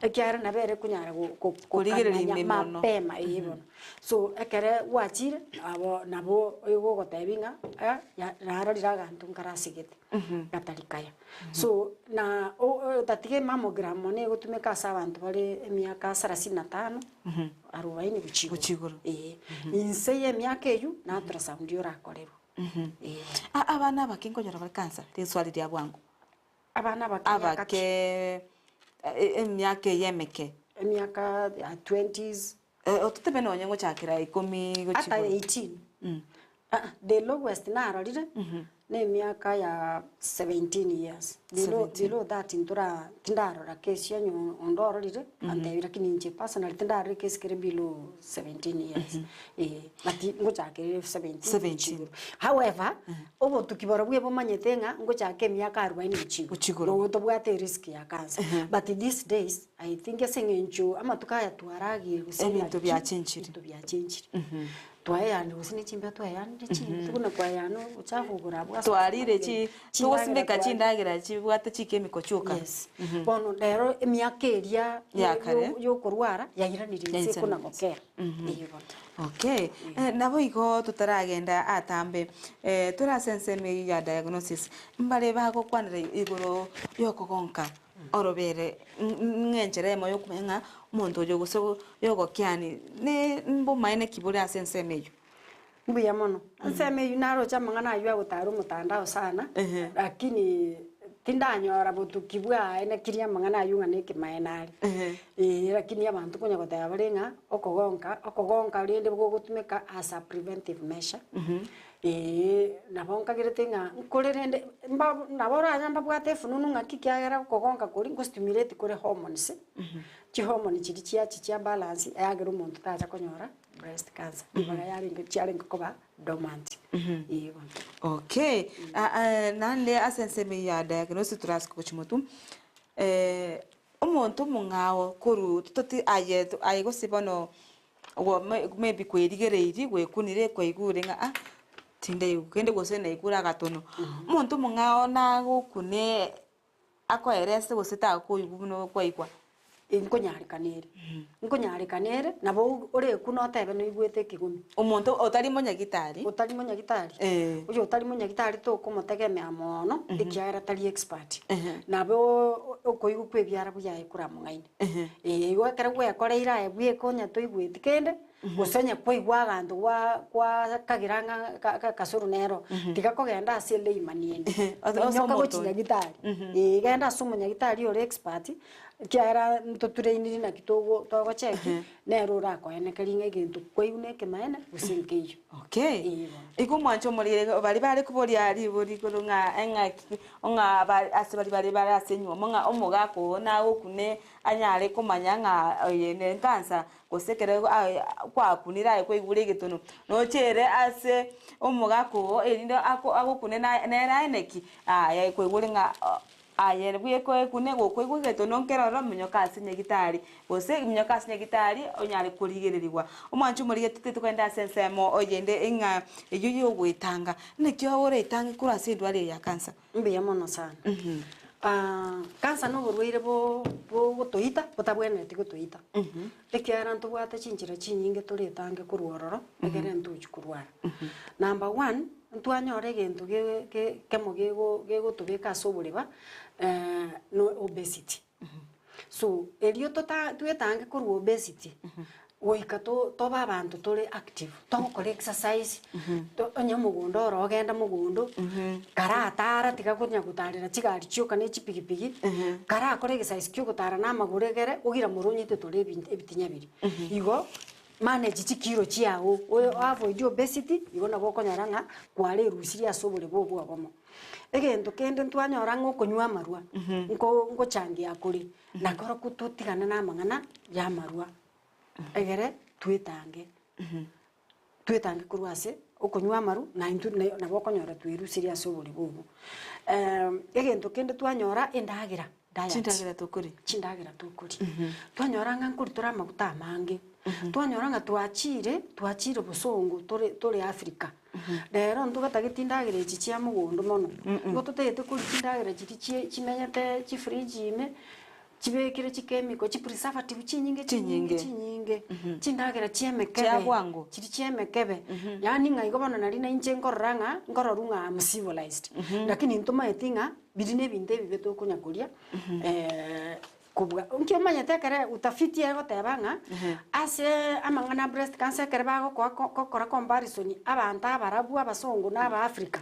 Ekiagera nabo ere konyara Korigereria gokamanya ime mono. mapema ee bono. So ekere gwachire abo nabo egogotebia ng'a eh narorire aganto nkarasegete gatari kaya. So na otatiga emammogram mono egotumeka ase abanto bare emiaka sarasini na tano, arubaini gochia igoro. Ee. Inse ya emiaka eywo na ultrasound orakorerwe. Ee. Abana abake nkonyora bare cancer? Riswali ria bwango. Abana abake emiaka ki? Abake emiaka eye emeke. Emiaka ya twenties. Ototebe nonye ngochakera ikomi gochia Ata igoro. 18. Ah, the lowest narorire na emiaka ya 17 years. Below, 17. below that ntora tindarora case onye onde ororire antebi lakini inche personally tindarora ecase kere below 17 years. Eh, but ngochakera 17 gochia 17. igoro. However, Obotuki borobwo ebomanyete ng'a ngochaka emiaka arubaini gochia igoro, nigo tobwate erisk ya cancer. But these days, I think ase eng'encho amatuko aya twaragire gose Ebinto ng'aki, biachenchire. ebinto biachenchire. Twaeanire gose ne chimbeo twaeanire chimbe, buna kwaeana obochafu igoro abwo ase Twarire chi, chindagera togosimeka twarire. chindagera chibwate chikemiko chioka. Yes. Bono rero emiaka eria Ya kare. yokorwara yairanire inse Yairanire ekona inse. gokea. Eyio bono. Okay, naboigo totaragenda atambe, tore ase ensemo eyio ya diagnosis, mbare bagokwanera igoro yokogonka orobere ng'a enchera eyemo yokomanya ng'a omonto oyo gose yogokiani ne mbomaene ki bore ase ensemo eyio? Mbuya mono. Ensemo eyio naroche amang'ana ayio agotara omotandao sana, lakini tindanyora botuki bwaye naki amang'ana ayio ng'a na ekemaene are. Eeh lakini abanto konya goteba bare ng'a okogonka, okogonka rende gogotumeka as a preventive measure, eeh nabo nkagerete ng'a nkore rende mba nabo oranye mbabwate efununu ng'aki ekiagera okogonka koria ngostimulate kore hormones, chihormone chiria chiachi chia balance yagera omonto tacha konyora breast cancer, ribaga yarenge chiarenge koba dormant, eeh bono. Okay, naende ase ensemo eyio ya diagnosis torasike gochia motwe. Omonto omong'ao korwa tototi aye aye gose bono ogo maybe kwerigereirie gwekunire kwaigure ng'a ah tindaigwa kende gose naigure agatono. Omonto omong'ao nagokune akoerese gose takoigwa buna okwaigwa. Nkonyarekana ere, nkonyarekana ere, nabo orekune otebe noigwete ekegumi. Omonto otari monyagitari. Otari monyagitari, oyo otari monyagitari tokomotegemea moono, ekiagera tari expert. Nabo okoigwa kwa ebiara buya aye koramong'aine. Eh, igo ekero gwekoreire aye bweka onye toigweti kende, gose onye kwaigwa aganto gwa gwakagera ng'a ka- ka kasoro nero, tiga kogenda ase elayman ende, Ase minyoka omonto gochia onde. nyagitari. Eh, genda ase omonyagitari ore expert, ekiagera ntotrainiri naki togo togocheki, nere orakoenekeria ng'a egento kwaigwa na ekemaene gose nkeiyo. Okay. Eeh bono. Igo omwancho omorire baria bare koboria ribori igoro ng'a eng'aki ng'a ba ase baria bare bare ase enywomo ng'a omogaka oo nagokune anyare komanya ng'a oye ne cancer gose ekero aye kwakunire aye kwaigure egetono, nochere ase omogaka oo erinde ako agokune naye nere aene ki? Aye kwaigure ng'a aye bweka ekune gokoigwa egetono nkere ororo minyoka ase nyagitari, gose minyoka ase nyagitari onyare korigererigwa. Omwancho omorigete titokogenda ase ensemo oyende ng'a eywo ya ogoetanga, naki oretange korwa ase endwari eye ya cancer? Mbuya mono sana. Cancer na oborwaire bo bogotoita botabwenereti gotoita, ekiagera ntobwate chinchera chinyinge toretange korwa ororo, egere ntochi korwara. Number one, ntwanyora egento ge ge kemo gego gegotobeka ase oboreba no obesity. So, erio tota twetange korwa obesity, goika to tobe abanto tore active, togokora exercise, to onye omogondo oro ogende mogondo, karatara tiga konya gotarera chigari chioka na echipigipigi, karakore exercise kia ogotara na amagoro egere, ogira moronyete tore ebinto ebitinya biria. Igo, manage chikiro chiago, oyo avoid obesity, igo nabo okonyora ng'a kwarerusirie ase oboreba obwo obomo. Egento kende ntwanyora ng'a okonywa amarwa, nko nkochangia kore, nakorokwo totigane na amang'ana ya amarwa, egere twetange, twetange korwa ase okonywa amarwa na intwe na nabo okonyora twerusirie ase oboreba obwo. Egento kende twanyora endagera, diet, Chindagera tokoria. chindagera tokoria. Twanyora ng'a nkori tore amaguta amange, twanyora ng'a twachire, twachire bosongo tore tore Africa. Rero ntogotageti endagera echi chia mogondo mono, nigo totagete koria chindagera chiria chie chimenyete chifridge ime, chibekire chikemiko chipreservative chinyinge chinyinge Chinyinge. chinyinge, chindagera chia Chia emekebe, bwango. chiria chia emekebe, yaani ng'a igo bono nari na inche nkorora ng'a, nkororwa ng'a am civilized. Lakini ntomaeti ng'a, biria na ebinto ebibe tokonya koria. Kobua nki omanyete ekere utafiti egoteba ng'a ase amang'ana a breast cancer ekere bagokoa ko gokora comparison abanto abarabwo abasongo na aba Africa,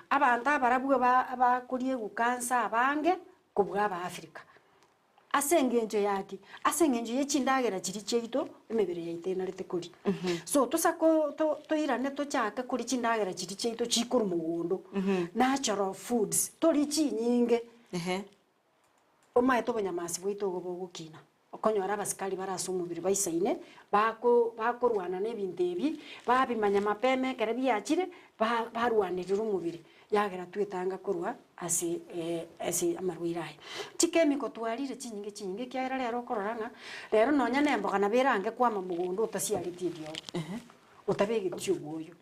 abanto abarabwo ba bakoriegwa cancer abange kobua aba Africa. Ase eng'encho ya ki? Ase eng'encho ya chindagera chiria chiaito emebere yaito enarete koria. So tosa ko to toirane tochake koria chindagera chiria chiaito chikorwa mogondo, natural foods, torie chinyinge. Omaete obonyamasi bwaito igo bogokina, okonyora abasikari bare ase omobere baisaine, bako bakorwana na ebinto ebi, babimanya mapema ekere biachire, ba barwanerera omobere, yagera twetanga korwa ase ase amarwaire aya. Chikemiko twarire chinyinge chinyinge ekiagera rero okorora ng'a, rero nonya na emboga nabo erange kwama mogondo otasiareti eriogo, otabegeti obwoyo.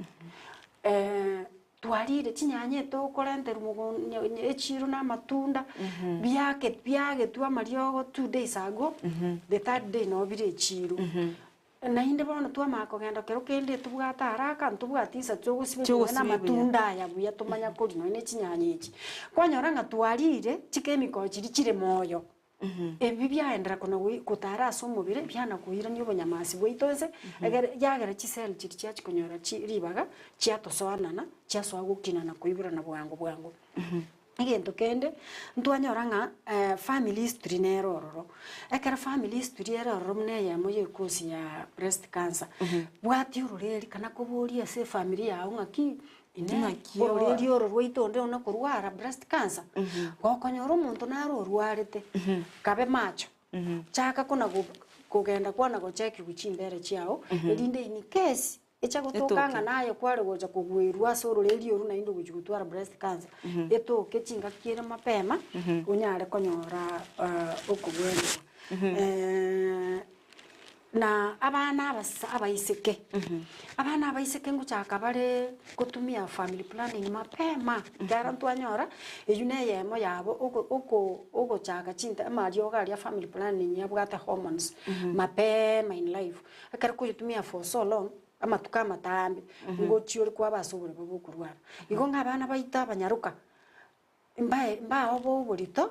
Twarire chinyanya etokorenterwa mogondo echiro na amatunda, biake biagetwe amariogo two days ago, the third day nabo bire echiro. Naende bono twamanya kogenda kero kende tobwate haraka ntobwati insa chiogosiba nonya na Chiogosiba buya. amatunda aya buya tomanya koria nonya na echinyanya echi. Kwanyora ng'a twarire chikemikal chiria chire moyo. Ebi biaendera kona goi gotara ase omobere, biana koirania obonyamasi bwaito inse, egere yagera chiseli chiria chiachia konyora chi ribaga, chiatosoanana, chiasoa gokina na koiborana bwango bwango. Egento kende, ntwanyora ng'a family history nere ororo, ekero family history ere ororo buna eyemo ya ekosi ya breast cancer, bwatia ororeri kana koboria ase efamiri yago ng'aki, Inee! Ng'aki Ororeria oro rwaito onde one korwara breast cancer? Gokonyora omonto naro orwarete, kabe macho, chaka kona go kogenda kwana gochekiwa chimbere chiao, erinde in case. Echa gotoka Etoke. ng'a naye kware gocha kogwerwa ase ororeri oru naende ogochi gotwara breast cancer, etoke chingaki ere mapema, onyare konyora okobweniwa. Na abana abasa abaiseke, abana abaiseke ngochaka bare gotumia family planning mapema, ekiagera ntwanyora, eywo na eyemo yabo oko oko ogochaka chinta amariogo aria family planning abwate hormones, mapema in life. Ekero koyetumia for so long, amatuko amatambe, ngochia ore kwaba ase oboremo bwa okorwara. Igo ng'a abana baito abanyaroka, mbae mbaoboe oborito,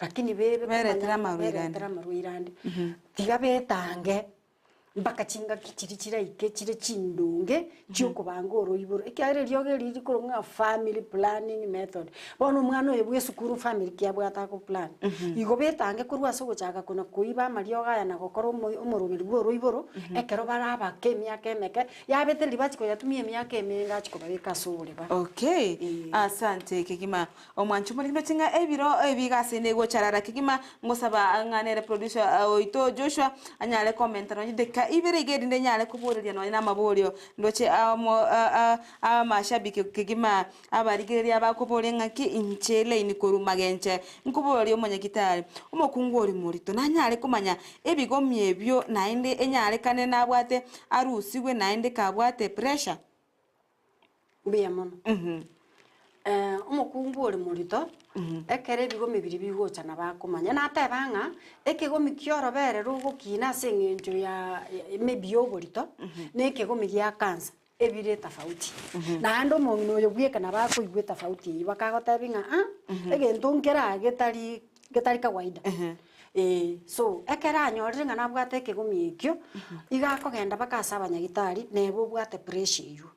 lakini bebe Beretere komanya amarwaire ande. beretere amarwaire ande. Tiga betange, mpaka chingaki chiria chiraike chire chindonge, chiokobanga oroiboro, ekiagera eriogo eri rikorwa ng'a family planning method. Bono omwana oyo bwa esukuru family ki abwate ago plan. Igo betange korwa ase ogochaka kona koiba amariogo aya na gokora omo omoroberi bwa oroiboro, ekero bare abake emiaka emeke, yabete riria bachia koyatumia emiaka emenge achia kobabeka ase oboreba. Okay, asante kegima. Omwancho more ndoche ng'a ebiro ebi egasi ende egocharara kegima, ngosaba ng'a nere producer oito Joshua anyare komenta nonye dakika ibere iga erinde nyare koboreria nonye na amaborio ndoche amo amashabiki kegima abarigereria bakoboria ng'aki inche elaini korwa magenche nkoboria omonyagitari, omokungu oria morito nanyare komanya ebigomi ebio naende enyarekane nabwate arusigwe naende kabwate pressure? Mbuya mono. Omokungu ore morito, ekero ebigomi biria bigocha nabo akomanya, nateba ng'a ekegomi kia orobere rogokina ase eng'encho ya maybe ya oborito, na ekegomi gia cancer, ebire etofauti. Naende omong'ina oyo bweka nabo akoigwa etofauti eywo, bakagotebi ng'a ah, egento nkere aa getari getari kawaida. Eeh, so ekero anyorire ng'a nabwate ekegomi ekio, iga akogenda mpaka ase abanyagitari, neba obwate pressure eywo,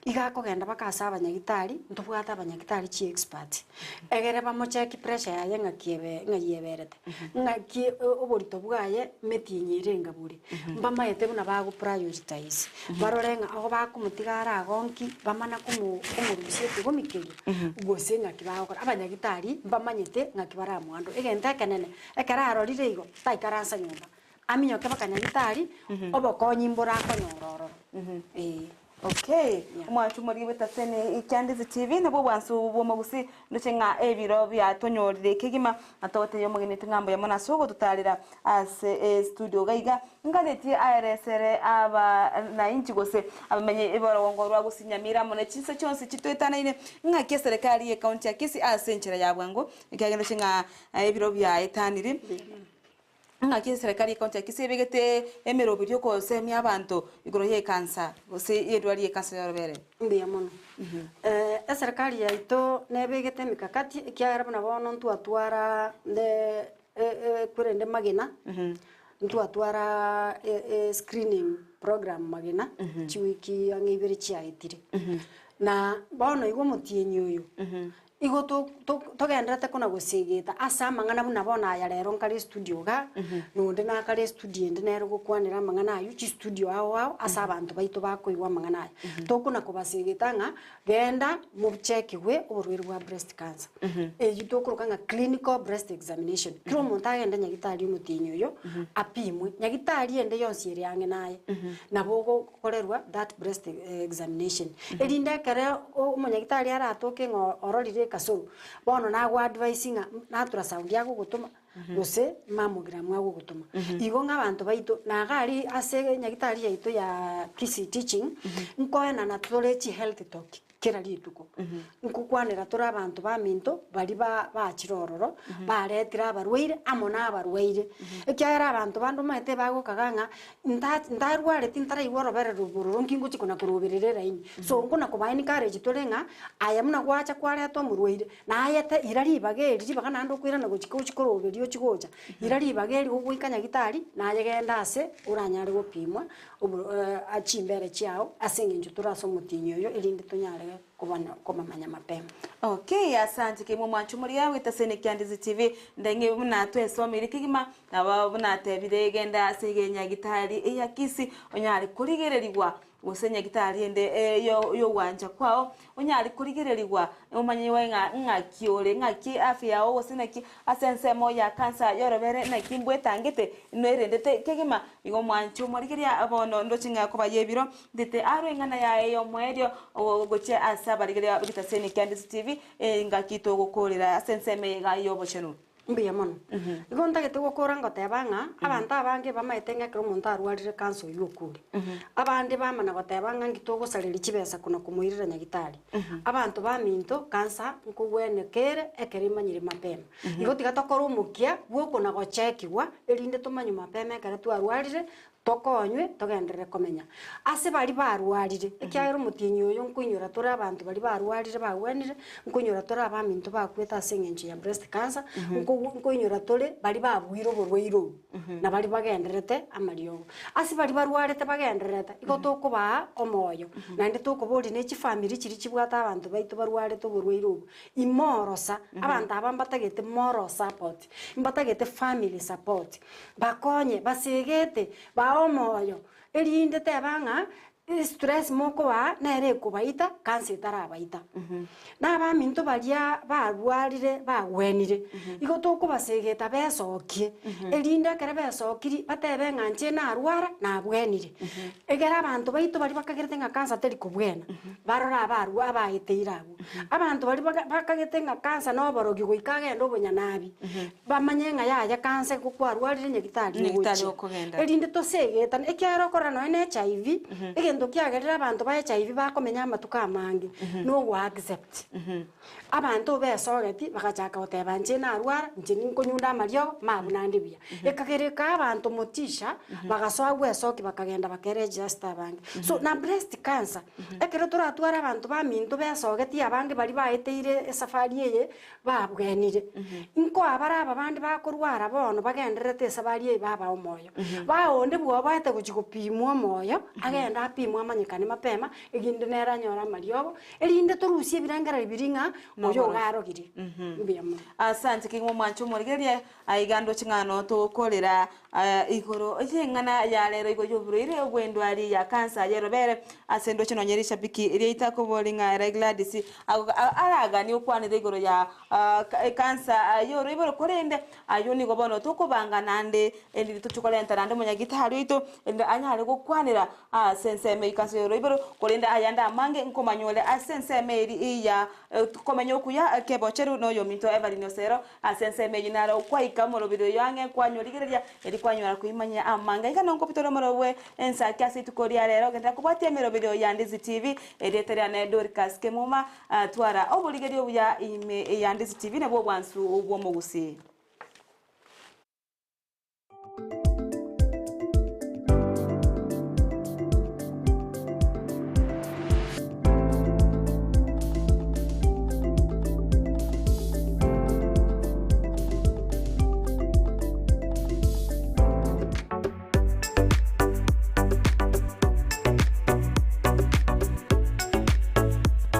iga akogenda mpaka ase abanyagitari, ntobwate abanyagitari chi expert, egere bamocheki pressure yaye ng'aki ebe ng'ai eberete, ng'aki oborito bwaye emetienyi ere enga bore, mbamaete buna bago prioritize, barore ng'a ago bakomotiga are agonki, bamana komo komorusia ekegomi keria, gose ng'aki bagokora. Abanyagitari mbamanyete ng'aki baramoandore. Egento ekenene, ekero arorire igo, taikaransa nyomba, aminyoke mpaka nyagitari, obokonyi mbore akonyora ororo, eh. Okay, omwancho omoria bw'etaseni Kiandizi TV nabwo obwansu bw'omogusii ndoche ng'a ebiro biatonyorire kegima na togotebia omogeni oito ng'a mbuya mono ase ogototarera ase estudio iga iga. Nganetie aeresere abanainchi gose abamenyi b'orogongo rwa Gusii Nyamira amo ne chinse chionsi chitoetanaine ng'aki eserekari y'ecounty ya Kisii ase enchera ya bwango ekiagera ndoche ng'a ebiro biaetanire ng'aki eserekari y'ecounty ya Kisii ebegete emeroberi y'okosemia abanto igoro y'ekansa gose y'endwari y'ekansa y'orobere. Mbuya mono. Eserekari yaito nebegete emikakati ekiagera buna bono ntwatwara ne Korende magena, ntwatwara e screening program magena chiwiki ang'e ibere chiaetire. Na bono igo omotienyi oyo, igo to- to- togenderete kona gosegeta ase amang'ana buna bono aya rero nkare estudio igaa, na onde nakare estudio ende nere ogokwanera amang'ana aywo, chistudio ao ao, ase abanto baito bakoigwa amang'ana aya. Tokona kobasegeta ng'a. Genda mochekigwe oborwaire bwa breast cancer. Eyio tokoroka ng'a clinical breast examination. Kera omonto agende nyagitari omotienyi oyo, apimwe. Nyagitari ende yonsi ere ang'e naye, nabo ogokorerwa that breast examination. Erinde ekero omonyagitari aratoke ng'a ororire ekasoro, bono nago advise ng'a na ultrasound agogotoma, gose mammogram agogotoma. Igo ng'a abanto baito, na iga aria ase nyagitari yaito ya Kisii Teaching, nkoenana tore chihealth talk kera rituko. Nkokwanera tore abanto baminto baria ba bachire ororo, baretire abarwaire amo na abarwaire. Ekiagera abanto bande omanyete bagokaga ng'a nta ntarwareti ntaraigwa orobere bororo nki ngochia kona koroberera eraini. So nkona koba encourage tore ng'a aye buna gwacha kwareta omorwaire, Naye te ira ribaga eri, ribaga naende okoirana gochia gochia koroberia ochia gocha, ira ribaga eri gogoika nyagitari, naye genda ase oranyare gopimwa obo chimbere chiao ase eng'encho tore ase omotienyi oyo erinde tonyare kobana komamanya mapema. Okay, asante kegima omwancho omoria bw'etaseni Kiandizi TV, ndenge buna twesomeire kegima, nabo buna atebire genda ase egenyagitari eya Kisii onyare korigererigwa. Gose nyagitari ende y'ogwancha kwao, onyare korigererigwa, omanyigwe ng'a ng'aki ore, ng'aki afya yao gose naki ase ensemo ya cancer y'orobere naki mbwetangete, noerendete kegima. Igo mwanche omorigereria bono ndoche ng'a koba y'ebiro, ndete arwe eng'ana yaye y'omoerio gochia ase abarigereria b'egetaseni kia Ndisi TV, engaki togokoorera ase ensemo eye iga y'obochenu. Mbuya mono. Igo ntagete gokora ngoteba ng'a abanto abange bamaete ng'a ekero omonto arwarire cancer oywo okure. Abande bamana goteba ng'a nki togosareria chibesa kona komoirera nyagitari. Abanto baminto cancer nkogweneka ere ekero emanyire mapema. Igo tiga tokore omokia bwa okona gochekigwa erinde tomanye mapema ekero twarwarire Tokonywe togenderere komenya. Ase baria barwarire, ekiagera omotienyi oyo nkoinyora tore abanto baria barwarire bagwenire, nkoinyora tore abaminto bakwete ase eng'encho ya breast cancer, nkogu nkoinyora tore baria babuire oborwaire obo, na baria bagendererete amariogo. Ase baria barwarete bagendererete, igo tokobaa omoyo, naende tokoboria ne chifamiri chiria chibwate abanto baito barwarete oborwaire obo, imorosa, abanto aba mbatagete moral support, mbatagete family support. Bakonye, basegete, bae omoyo, erinde teba ng'a estress mokobaa nere ekobaita kansa etarabaita. Na abaminto baria barwarire bagwenire, igo tokobasegeta besokie, erinde ekero besokiri batebe ng'a inche narwara nabwenire. Egere abanto baito baria bakagerete ng'a kansa teri kobwena, barore abarwa abaeteire abwo. Abanto baria baga bakagete ng'a kansa na oborogi goika agende obonyanabi, Bamanye ng'a yaya kansa kwarwarire nyagitari Nyagitari ogochia. okogenda. Erinde tosegetane, ekiagera okorora nonya na HIV, egento kiagerire abanto ba HIV bakomenya amatuko amange, na ogo accept. Abanto besogeti bagachaka goteba inche narwara, inche ninkonyunda amariogo, mabu nande buya. Ekagera ekaa abanto motisha, bagasoa gwesokia bakagenda bakeregister abange. So na breast cancer, ekero toratware abanto baminto besogeti abange baria baeteire esafari eye, babwenire. Nkoa bare aba bande bakorwara bono bagendererete esabari eye babae omoyo. Bae onde bwoboete gochia gopimwa omoyo, agende apimwe amanyekane mapema, erinde nere anyore amariogo, erinde torusie ebirengererio biria ng'a oyo iga arogire. Mbuya mono. Asante kegima omwanche omorigererie aiga ndoche ng'a notokorera igoro y'eng'ana ya rero igo y'oborwaire bw'endwari ya cancer y'erobere ase ndoche nonye rishabiki riaito akobori ng'a ere Gladys araganie okwanera igoro ya cancer y'oroiboro korende ayio nigo bono tokobanga naende erinde tochie korenta naende omonyagitari oito erinde anyare gokwanera ase ensemo eye cancer y'oroiboro korende ayande amange nkomanyore ase ensemo eria ya komenya okuya kebocheru na oyominto Evelyn Osero Ase ensemo eyio naro kwaika omorobiri oyo ang'e kwanyorigereria, erio kwanyora koimanyia amanga. Iga nonkobutore omorero bwe ensaki ase rituko ria rero, genderera kobwatia emeroberi oyo ya Ndizi TV, erieta riane Dorcas Kemuma, twara oborigereria obuya ime ya Ndizi TV nabwo obwansu bw'omogusii.